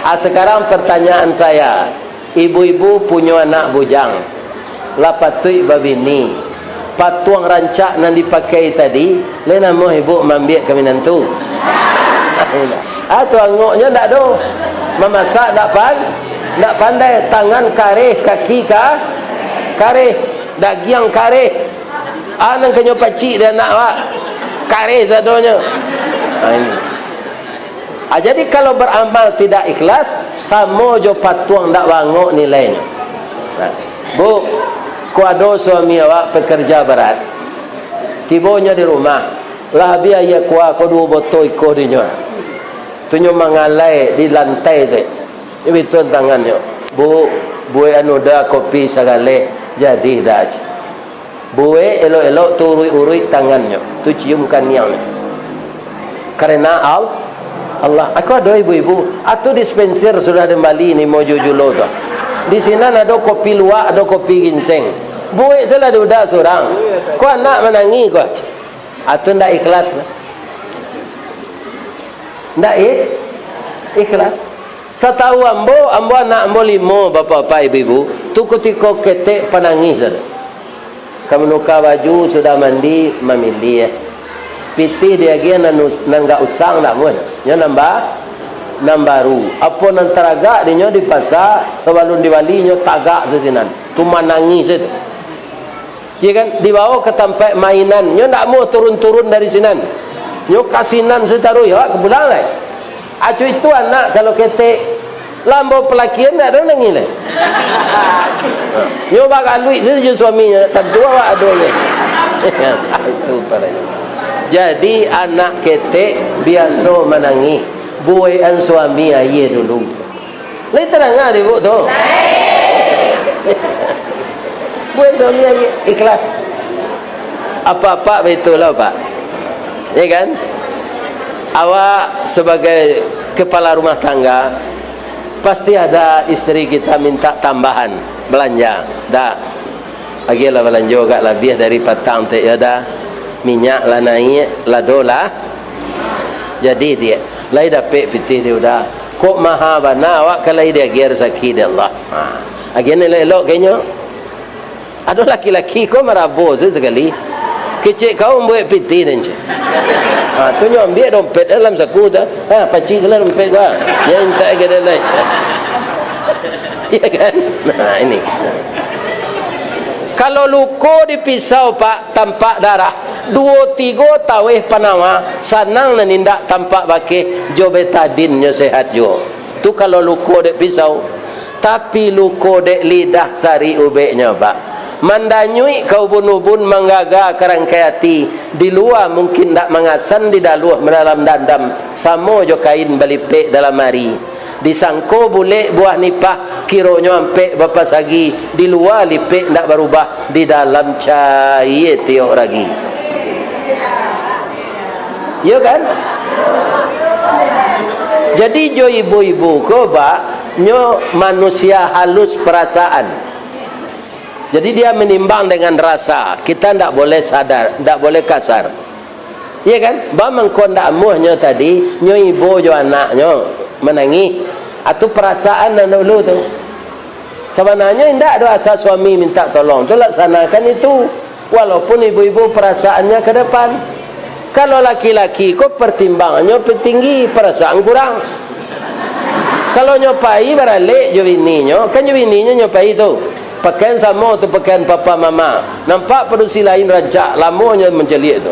Ah, sekarang pertanyaan saya, ibu-ibu punyo anak bujang, lah patuik babini, patuang rancak nan dipakai tadi, lai namuah ibu maambiak ka minantu? Ah, tu angoknyo ndak do. Mamasak ndak pan-, ndak pandai, tangan kareh, kaki ka-, kareh, dagiang kareh. Ah, nan kanyo pacik di anak awak, kareh sadonyo. Ah, ini. Ah, jadi, kalau beramal tidak ikhlas, samo jo patuang ndak bangok nilainyo. Nah, Bu, ko ado suami awak pekerja berat, tibonyo di rumah, lah abih aia kuah ko duo botol iko dinyo. Tu nyo mangalai di lantai se. Nyo bituan tangannyo, "Bu, buek anu Da kopi sagaleh, jadi Da?" Buek elok-elok tu, uruik-uruik tangannyo, tu cium kaniangnyo. Karena Al-, Allah. Ako ado ibu-ibu, atu dispenser sudah den bali limo julo tu. Di sinan ado kopi luwak, ado kopi ginseng. Buek salah di Uda surang. Ko anak manangih ko. Atu ndak ikhlas. Ndak i-, ikhlas. Satahu ambo, ambo anak ambo limo, bapak-bapak, ibu-ibu, tu kutiko ketek panangih sajo. Ka manuka baju, sudah mandi, mamiliah. Pitih diagiah nan us-, nan agak usang, ndak muah. Nyo nan ba-, nan baru. Apo nan taragak dinyo di pasa, sabalun dibali, nyo tagak sasinan. Tu manangih sajo. Iya kan? Dibawa ka tampek mainan. Nyo ndak muah turun-turun dari sinan. Nyo ka sinan sataruih, awak ka pulang lai. Acu itu anak kalau ketek, lah ambo palakian ndak ado nangih lai. Nyo bagaluik sajo suaminyo, tantu awak ado lai. Itu paranyo. Jadi anak ketek biaso manangih, buekan suami aia dulu. Lai tadanga dek ibu tu? Buek suami aja ikhlas. Apak-apak baitulah, Pak. Ya kan? Awak sebagai kepala rumah tangga, pasti ada isteri kita minta tambahan belanja. Dak. Agiahlah balanjo agak labiah dari patang tu, yo Da. Minyak lah naiak, lado lah. Jadi, diak, lai dapek pitih di Uda. Kok maha bana awak ka lai diagiah rasaki di Allah. Ha. Agiah elok-elok ka inyo. Ado laki-laki ko marabo se sakali. Kecek kau mambuek pitih den cek. Ha, tu nyo ambiak dompet dalam saku tu. Ha, pacik salah dompet ko. Nyo intak ka dalam. Ya kan? Nah, ini. Kalau luko di pisau, Pak, tampak darah, duo tigo taweh panawa, sanang nan indak tampak bakeh, jo betadin nyo sehat juo. Tu kalau luko dek pisau. Tapi luko dek lidah sarik ubeknyo, Pak. Mandanyuik ka ubun-ubun, manggaga ka rangkai ati. Di lua mungkin ndak mangasan, di daluah madalam dandam, samo jo kain balipek dalam ari. Disangko bulek buah nipah, kironyo ampek bapasagi, di lua lipek ndak barubah, di dalam cayie tiok ragi. Iyo kan? Jadi jo ibu-ibu ko, Bak, nyo manusia halus parasaan. Jadi dia menimbang dengan rasa. Kita ndak boleh sadar, ndak boleh kasar. Iya kan? Ba mangko ndak amuahnyo tadi, nyo ibo jo anaknyo manangih. Atu parasaan nan dulu tu. Sabananyo indak do asa suami minta tolong tu laksanakan itu. Walaupun ibu-ibu perasaannya ke depan. Kalau laki-laki ko pertimbangannyo tinggi, perasaan kurang. Kalau nyo pai baralek jo bininyo, kan jo bininyo nyo pai tu. Pakaian samo tu pakaian papa mama. Nampak padusi lain rancak, lamonyo mancaliak tu.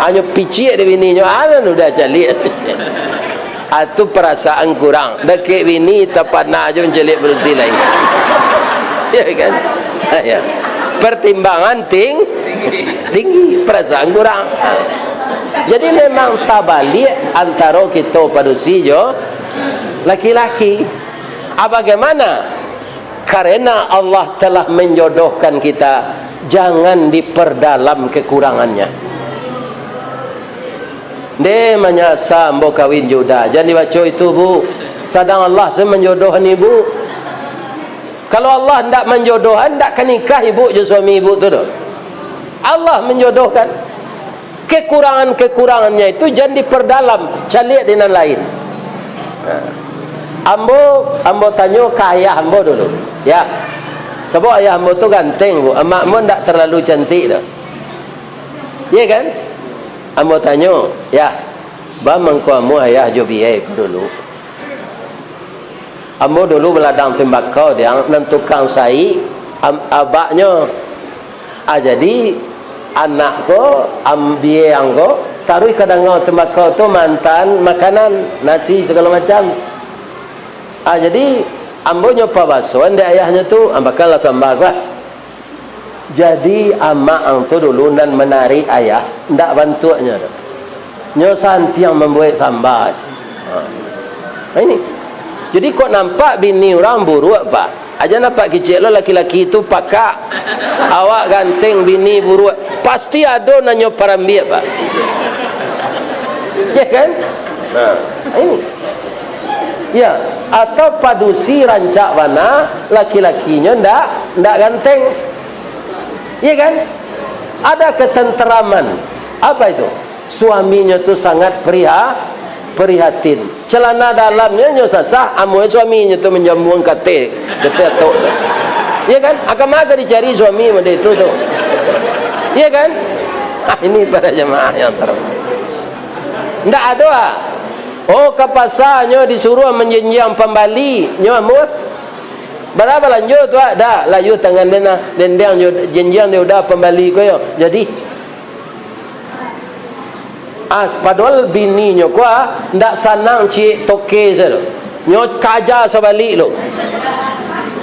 Hanyo piciak dek bininyo, anan udah caliak. Atu parasaan kurang. Dakek bini tapana jo mancaliak padusi lain. Ya kan? Ya. Pertimbangan ting-, tinggi, perasaan kurang. Jadi memang tabaliak antaro kito padusi jo laki-laki. Ah, bagaimana? Karena Allah telah menjodohkan kita, jangan diperdalam kekurangannya. Nde manyasa ambo kawin jo Uda, jan dibaco itu, Bu. Sadang Allah se manjodohan ibu. Kalau Allah ndak manjodohan, ndak ka nikah ibu jo suami ibu tu doh. Allah manjodohkan. Kekurangan-kekurangannya itu jan diperdalam, caliak di nan lain. Nah, ambo, ambo tanyo ka ayah ambo dulu, ya. Sabab ayah ambo tu ganteng, Bu. Amak ambo ndak terlalu cantik doh. Iya kan? Ambo tanyo, "Yah, ba mangko amuah ayah jo biyai ko dulu?" Ambo dulu baladang tembakau, diang, nan tukang saik, am-, abaknyo. Ah, jadi, anak ko, am-, biyai ang ko, taruih ka dangau tembakau tu maantaan makanan, nasi, sagalo macam. Ah, jadi, ambo nyo pabasoan dek ayahnyo tu, ah, makanlah samba ko lah. Jadi, amak ang tu dulu nan manarik ayah, ndak bantuaknyo tu. Nyo santiang mambuek samba. Ha. Nah, ini. Jadi, kok nampak bini urang buruak, Pak? Aja nampak kicik lo laki-laki tu pakak. Awak ganteng, bini buruak. Pasti ado nan nyo parambiak, Pak. Ya kan? Nah, ini. Ya, atau padusi rancak bana, laki-lakinyo ndak, ndak ganteng. Iya kan? Ada ketenteraman. Apa itu? Suaminyo tu sangat priha-, prihatin. Celana dalamnyo nyo sasah, amuah suaminyo tu manjambuang kateh, kateh atok tu. Iya kan? Akan maka dicari suami model itu tu. Iya kan? Ah, ini para jemaah yang terhormat. Ndak ado, ah. Oh, ka pasa nyo disuruah manjanjiang pambali, nyo amuah. Bara balanjo tu, ah, dah, layua tangan den, ah, dendeng jo janjiang jo Uda pambali ko yo. Jadi, ah, padahal bininyo ko, ah, ndak sanang ciek toke sajo. Nyo kaja sabalik lo.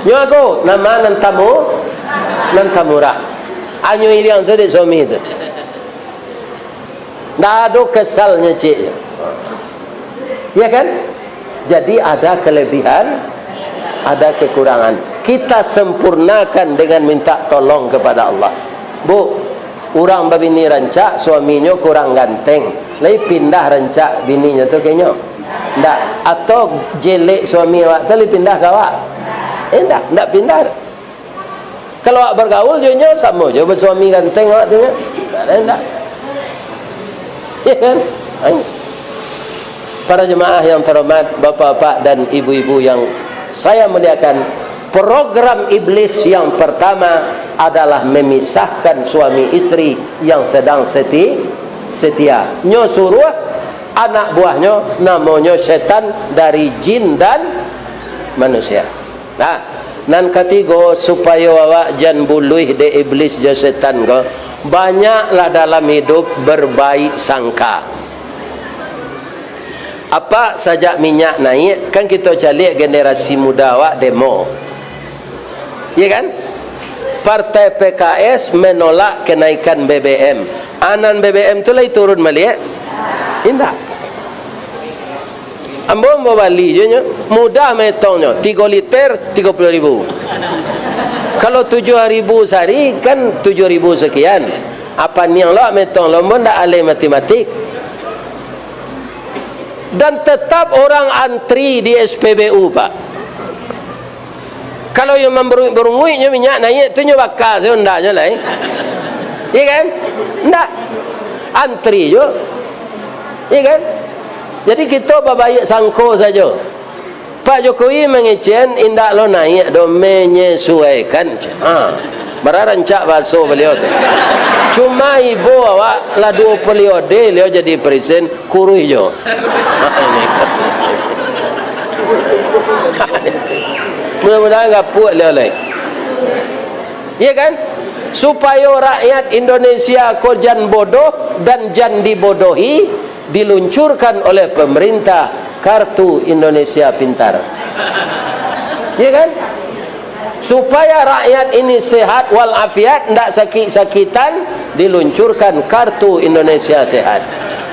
Nyo ko, nama nan tamu, nan tamurah. Anyo iliang sajo dek suami tu. Ndak ado kesalnyo, cik. Ya kan? Jadi, ada kelebihan, ada kekurangan. Kita sempurnakan dengan minta tolong kepada Allah. Bu, urang babini rancak, suaminyo kurang ganteng. Lai pindah rancak bininyo tu ka inyo? Ndak. Atau jelek suami awak tu lai pindah ka awak? Eh, ndak, ndak pindah. Kalau awak bagaul jo inyo, samo jo basuami ganteng awak tu nyo. Ndak ado, ndak. Ya kan? Ai. Para jemaah yang terhormat, bapak-bapak dan ibu-ibu yang saya muliakan, program iblis yang pertama adalah memisahkan suami istri yang sedang seti-, setia. Nyo suruah anak buahnyo, namonyo setan, dari jin dan manusia. Nah, nan katigo, supayo awak jan buluih dek iblis jo setan ko, banyaklah dalam hidup berbaik sangka. Apa sajak minyak naik, kan kito caliak generasi muda awak demo. Iya kan? Partai P K S menolak kenaikan B B M. Anan B B M tu lai turun baliak? Indak. Ambo, ambo bali jo nyo, mudah maetongnyo, tigo liter, tigo puluah ribu. Kalau tujuah ribu sari, kan tujuah ribu sekian. Apa niang lo maetong lo, ambo ndak alai matematik. Dan tetap orang antri di S P B U, Pak. Kalau yo mambarunguik-barunguik nyo minyak naiak tu, nyo baka sajo, ndak nyo lai. Iya kan? Ndak. Antri jo. Iya kan? Jadi kito babaiak sangko sajo. Pak Jokowi mangecek, indak lo naiak doh, menyesuaikan. Ha. Bara rancak bahaso baliau tu. Cuma ibo awak lah duo periode baliau jadi presiden, kuruih jo. Mudah-mudahan gapuak baliau lai. Iya kan? Supayo rakyat Indonesia ko jan bodoh dan jan dibodohi, diluncurkan oleh pemerintah kartu Indonesia Pintar. Iya kan? Supaya rakyat ini sehat walafiat, ndak sakik-sakitan, diluncurkan kartu Indonesia Sehat.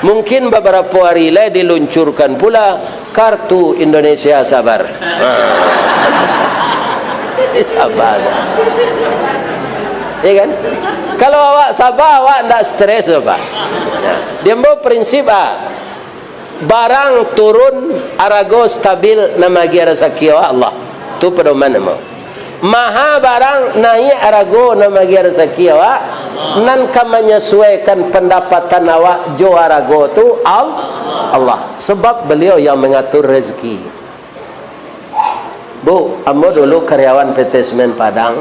Mungkin beberapa hari lai diluncurkan pula kartu Indonesia Sabar. Ha. Sabar. Ya kan? Kalau awak sabar, awak ndak stres, Pak. Ya. Dia ambo prinsip, ah. Barang turun, arago stabil, nan maagiah rasaki awak Allah. Tu padoman ambo. Maha barang, naiak arago, nan maagiah rasaki awak, nan ka manyasuaikan pandapatan awak jo arago tu Al-, Allah. Sebab Baliau yang mangatur rezeki. Bu, ambo dulu karyawan P T Semen Padang,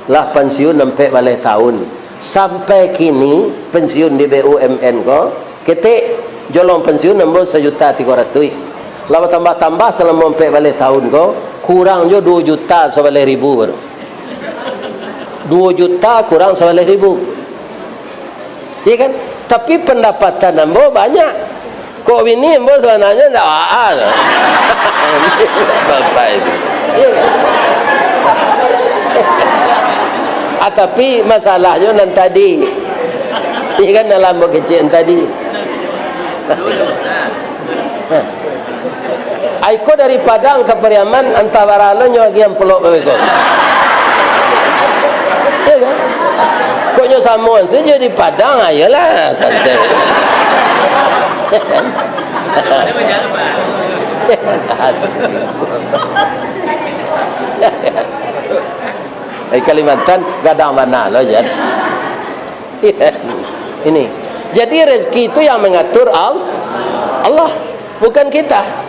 lah pansiun ampek baleh taun. Sampai kini, pansiun di B U M N ko, ketek, jolong pansiun ambo sajuta tigo ratuih. Lah batambah-tambah salamo ampek baleh taun ko, kurang jo duo juta sabaleh ribu baru. Duo juta kurang sabaleh ribu. Iya kan? Tapi pandapatan ambo banyak. Kok bini ambo sabananyo ndak baa doh. Bapak itu. Iya kan? Ah, tapi masalahnyo nan tadi. Iya kan, dalam ambo kecek nan tadi. Aiko dari Padang ka Pariaman, antah bara lo nyo agiah amplop ko. Iya kan? Kok nyo samo sajo di Padang, ayolah, sansai. Di Kalimantan, gadang bana lo, jan. Ini. Jadi, rezeki itu yang mengatur Al-, Allah, bukan kita.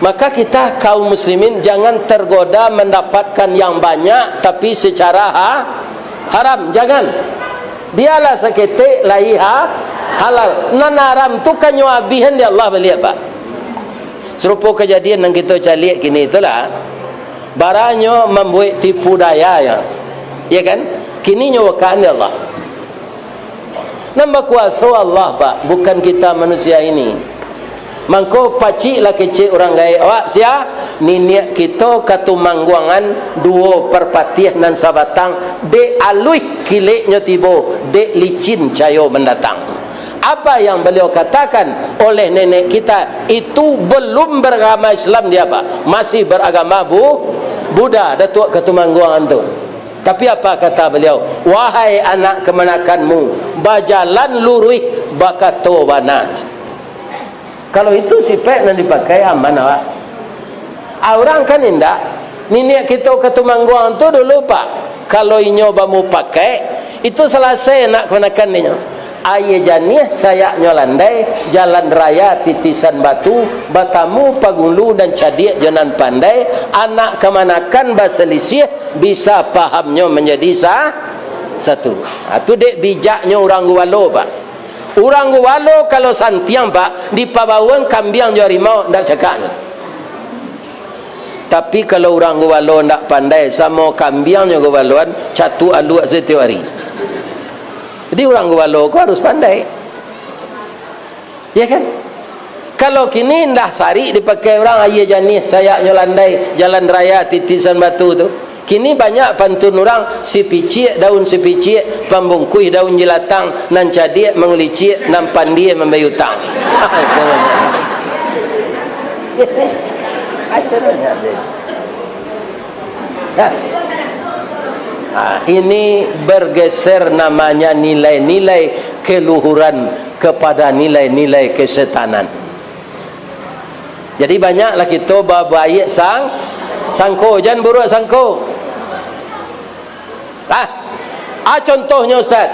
Maka kita, kaum muslimin, jangan tergoda mendapatkan yang banyak, tapi secara ha-, haram. Jangan. Biarlah saketek lai ha-, halal. Nan haram tu kan nyo abihan di Allah baliak, Pak. Sarupo kajadian nan kito caliak kini itulah. Baranyo mambuek tipu daya, ya. Ya kan? Kini nyo wakaan di Allah. Nan bakuaso Allah, Pak, bukan kita manusia ini. Mangko paciklah kecek urang gaek awak, sia, niniak kito Katumangguangan duo Parpatiah nan sabatang, dek aluih kileknyo tibo, dek licin cayo mandatang. Apa yang beliau katakan oleh nenek kita itu belum beragama Islam dia, Pak. Masih beragama Bu-, Buddha, Datuak Katumangguangan tu. Tapi apa kata beliau? "Wahai anak kamanakanmu, bajalan luruih, bakato bana." Kalau itu sipek nan dipakai, aman awak. Ah, urang kan indak. Niniak kito Katumangguangan tu dulu, Pak, kalau inyo bamupakai, itu salasai anak kamanakan inyo. Aia janiah sayaknyo landai, jalan raya titisan batu, batamu pangulu nan cadiak jo nan pandai, anak kamanakan basalisiah, bisa pahamnyo manjadi sa-, satu. Ha, tu dek bijaknyo urang Gubalo, Pak. Urang Gubalo kalau santiang, Pak, dipabawaan kambiang jo harimau, ndak cakak. Tapi kalau urang Gubalo ndak pandai, samo kambiang jo gubaloan, catuak aluak satiok ari. Jadi urang Gubalo ko harus pandai. Ya kan? Kalau kini indak sarik dipakai urang, aia janiah, sayaknyo landai, jalan raya titisan batu tu. Kini banyak pantun urang, sipiciak daun sipiciak, pambungkuih daun jilatang, nan cadiak manguliciak, nan pandia mambayar utang. Nah, ini bergeser namanya nilai-nilai keluhuran kepada nilai-nilai kesetanan. Jadi, banyaklah kito babaiak sang-, sangko, jan buruak sangko. Ah, ah, contohnyo, Ustaz,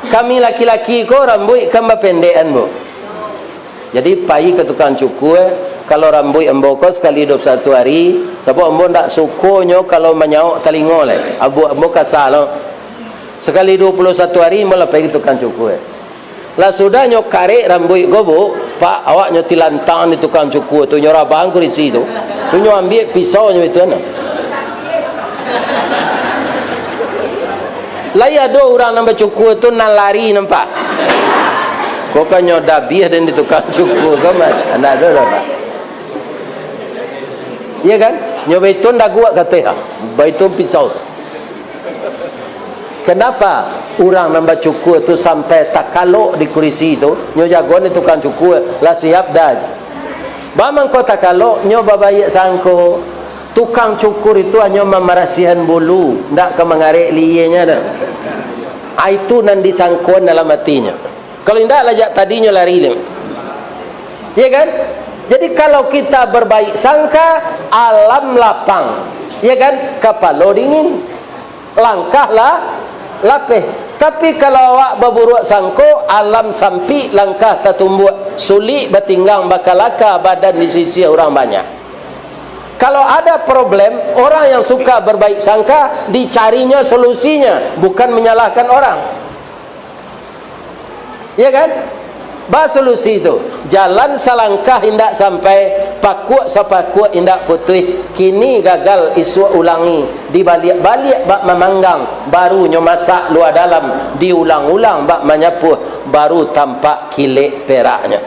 kami laki-laki ko rambuik kan bapendekan, Bu. Jadi, pai ka tukang cukur, kalau rambuik ambo ko sakali duo puluah satu ari, sabab ambo ndak sukonyo kalau manyaok talingo lai. Abuak ambo kasa lo. Sakali duo puluah satu ari, ambo lah pai ka tukang cukur. Lah sudah nyo karek rambuik ko, Bu, Pak, awak nyo tilantang di tukang cukur tu, nyo rabang kurisi tu. Tu nyo ambiak pisau nyo itu, nah. Lai ado urang nan bacukur tu nan lari nampak. Ko kan nyo dabiah den di tukang cukur ko, mah. Ndak ado lah, Pak. Iya kan? Nyo baiton daguak kateh, ha. Baiton pisau. Kenapa urang nan bacukur tu sampai takalok di kurisi tu? Nyo jagoan di tukang cukur, lah siap dah. Ba mangko takalok, nyo babaiak sangko. Tukang cukur itu hanyo mamarasiahan bulu, ndak ka mangarek lienyo dah. Ah, itu nan disangkoan dalam atinyo. Kalau indak, lah jak tadinyo lari tu. Iya kan? Jadi, kalau kita berbaik sangka, alam lapang. Iya kan? Kapalo dingin, langkah lah lapeh. Tapi, kalau awak baburuak sangko, alam sampik, langkah tatumbuak, sulik batinggang, bakalaka badan di sisi urang banyak. Kalau ada problem, orang yang suka berbaik sangka, dicarinya solusinya, bukan menyalahkan orang. Ya kan? Ba solusi tu, jalan salangkah indak sampai, pakuak sapakuak indak putuih, kini gagal isuak ulangi, dibaliak-baliak bak mamanggang, baru nyo masak lua dalam, diulang-ulang bak manyapuah, baru tampak kilek peraknyo.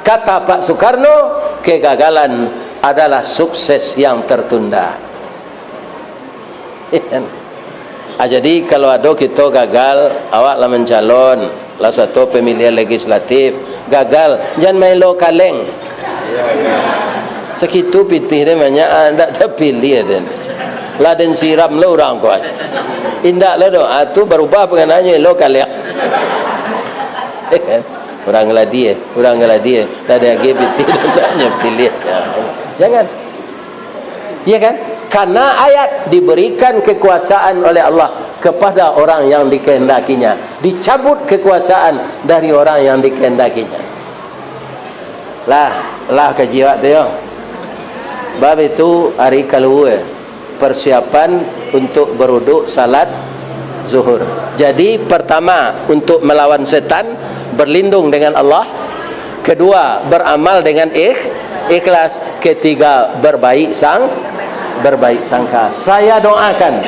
Kata Pak Soekarno, kegagalan adalah sukses yang tertunda. Ah, jadi, kalau ado kito gagal, awak lah mancalon, lah sato pamilihan legislatif, gagal, jan maelo kaleng. Sakitu pitih den banyak, ah, ndak tapiliah den. Lah den siram lo urang ko. Indak lo doh, ah, tu barubah pangananyo, elo kaleng. Urang ladiah, urang ladiah, lah den agiah pitih den banyak piliah. Jangan. Iya kan? Karena ayat, diberikan kekuasaan oleh Allah kepada orang yang dikehendakinya, dicabut kekuasaan dari orang yang dikehendakinya. Lah, lah kaji awak tu yo. Bab itu ari kalua, persiapan untuk beruduk salat zuhur. Jadi, pertama, untuk melawan setan, berlindung dengan Allah. Kedua, beramal dengan ikh-, ikhlas. Ketiga, berbaik sang-, berbaik sangka. Saya doakan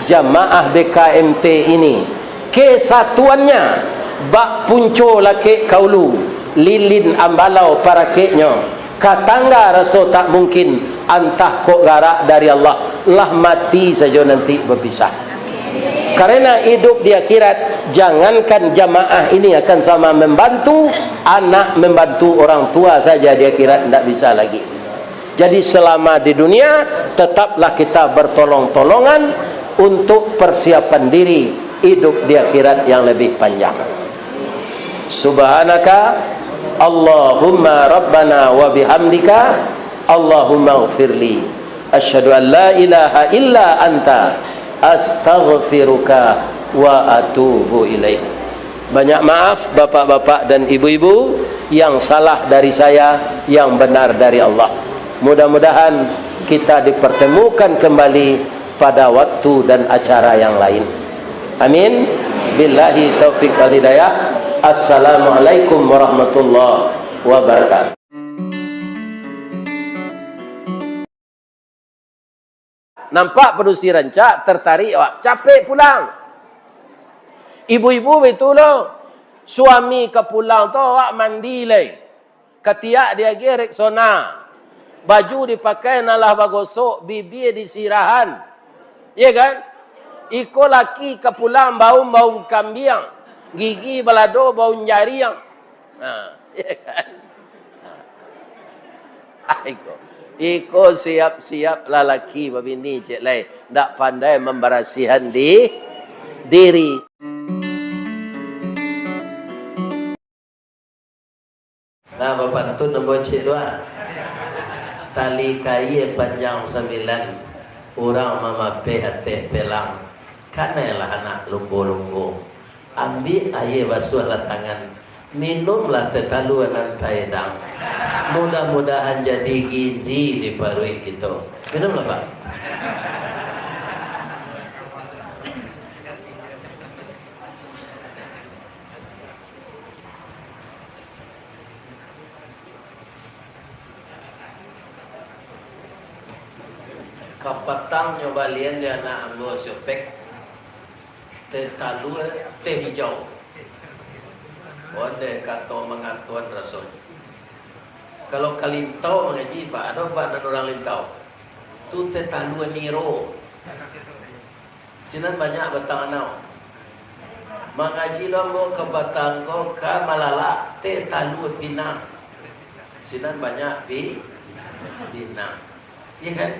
jamaah B K M T ini, kesatuannya bak punco lakek ka ulu, lilin ambalau parakeknyo, ka tangga raso tak mungkin, antah kok garak dari Allah, lah mati sajo nanti bapisah. Karena hidup di akhirat, jangankan jamaah ini akan sama membantu, anak membantu orang tua saja di akhirat ndak bisa lagi. Jadi, selama di dunia, tetaplah kita bertolong-tolongan untuk persiapan diri hidup di akhirat yang lebih panjang. Subhanaka Allahumma Rabbana wa bihamdika, Allahumma ghfirli. Asyhadu an la ilaha illa anta, astaghfiruka wa atubu ilaik. Banyak maaf, bapak-bapak dan ibu-ibu, yang salah dari saya, yang benar dari Allah. Mudah-mudahan kita dipertemukan kembali pada waktu dan acara yang lain. Amin. Billahi taufik wal hidayah. Assalamualaikum warahmatullahi wabarakatuh. Nampak padusi rancak, tertarik awak, capek pulang. Ibu-ibu baitu lo, suami ka pulang tu awak mandi lai. Katiak diagiah Rexona, baju dipakai nan lah bagosok, bibia disirahan, Iya kan? Iko laki ka pulang baun-baun kambiang, gigi balado baun jariang. Ha, iya kan? Ha, iko. Iko siap-siap lalaki babini, cek lai. Ndak pandai mambarasihan di, diri. Nah, bapantun ambo cek tu ah. Tali kaia panjang sambilan, urang mamapeh ateh pelang. Kanailah anak lumbo-lumbo. Ambiak aia basuahlah tangan. Minumlah teh talua nan taedang. Mudah-mudahan jadi gizi di paruik kito. Minumlah, Pak. Kapatangnyo balian di anak ambo si Opek, teh talua, teh hijau. Ondeh kato mangatoan rasonyo. Kalau ka Lintau mangaji, Pak, ado, Pak, nan urang Lintau. Tu teh talua niro. Sinan banyak batang anau. Mangaji lo ambo ka batang ko ka Malalak, teh talua pinang. Sinan banyak pi-, pinang. Iya kan?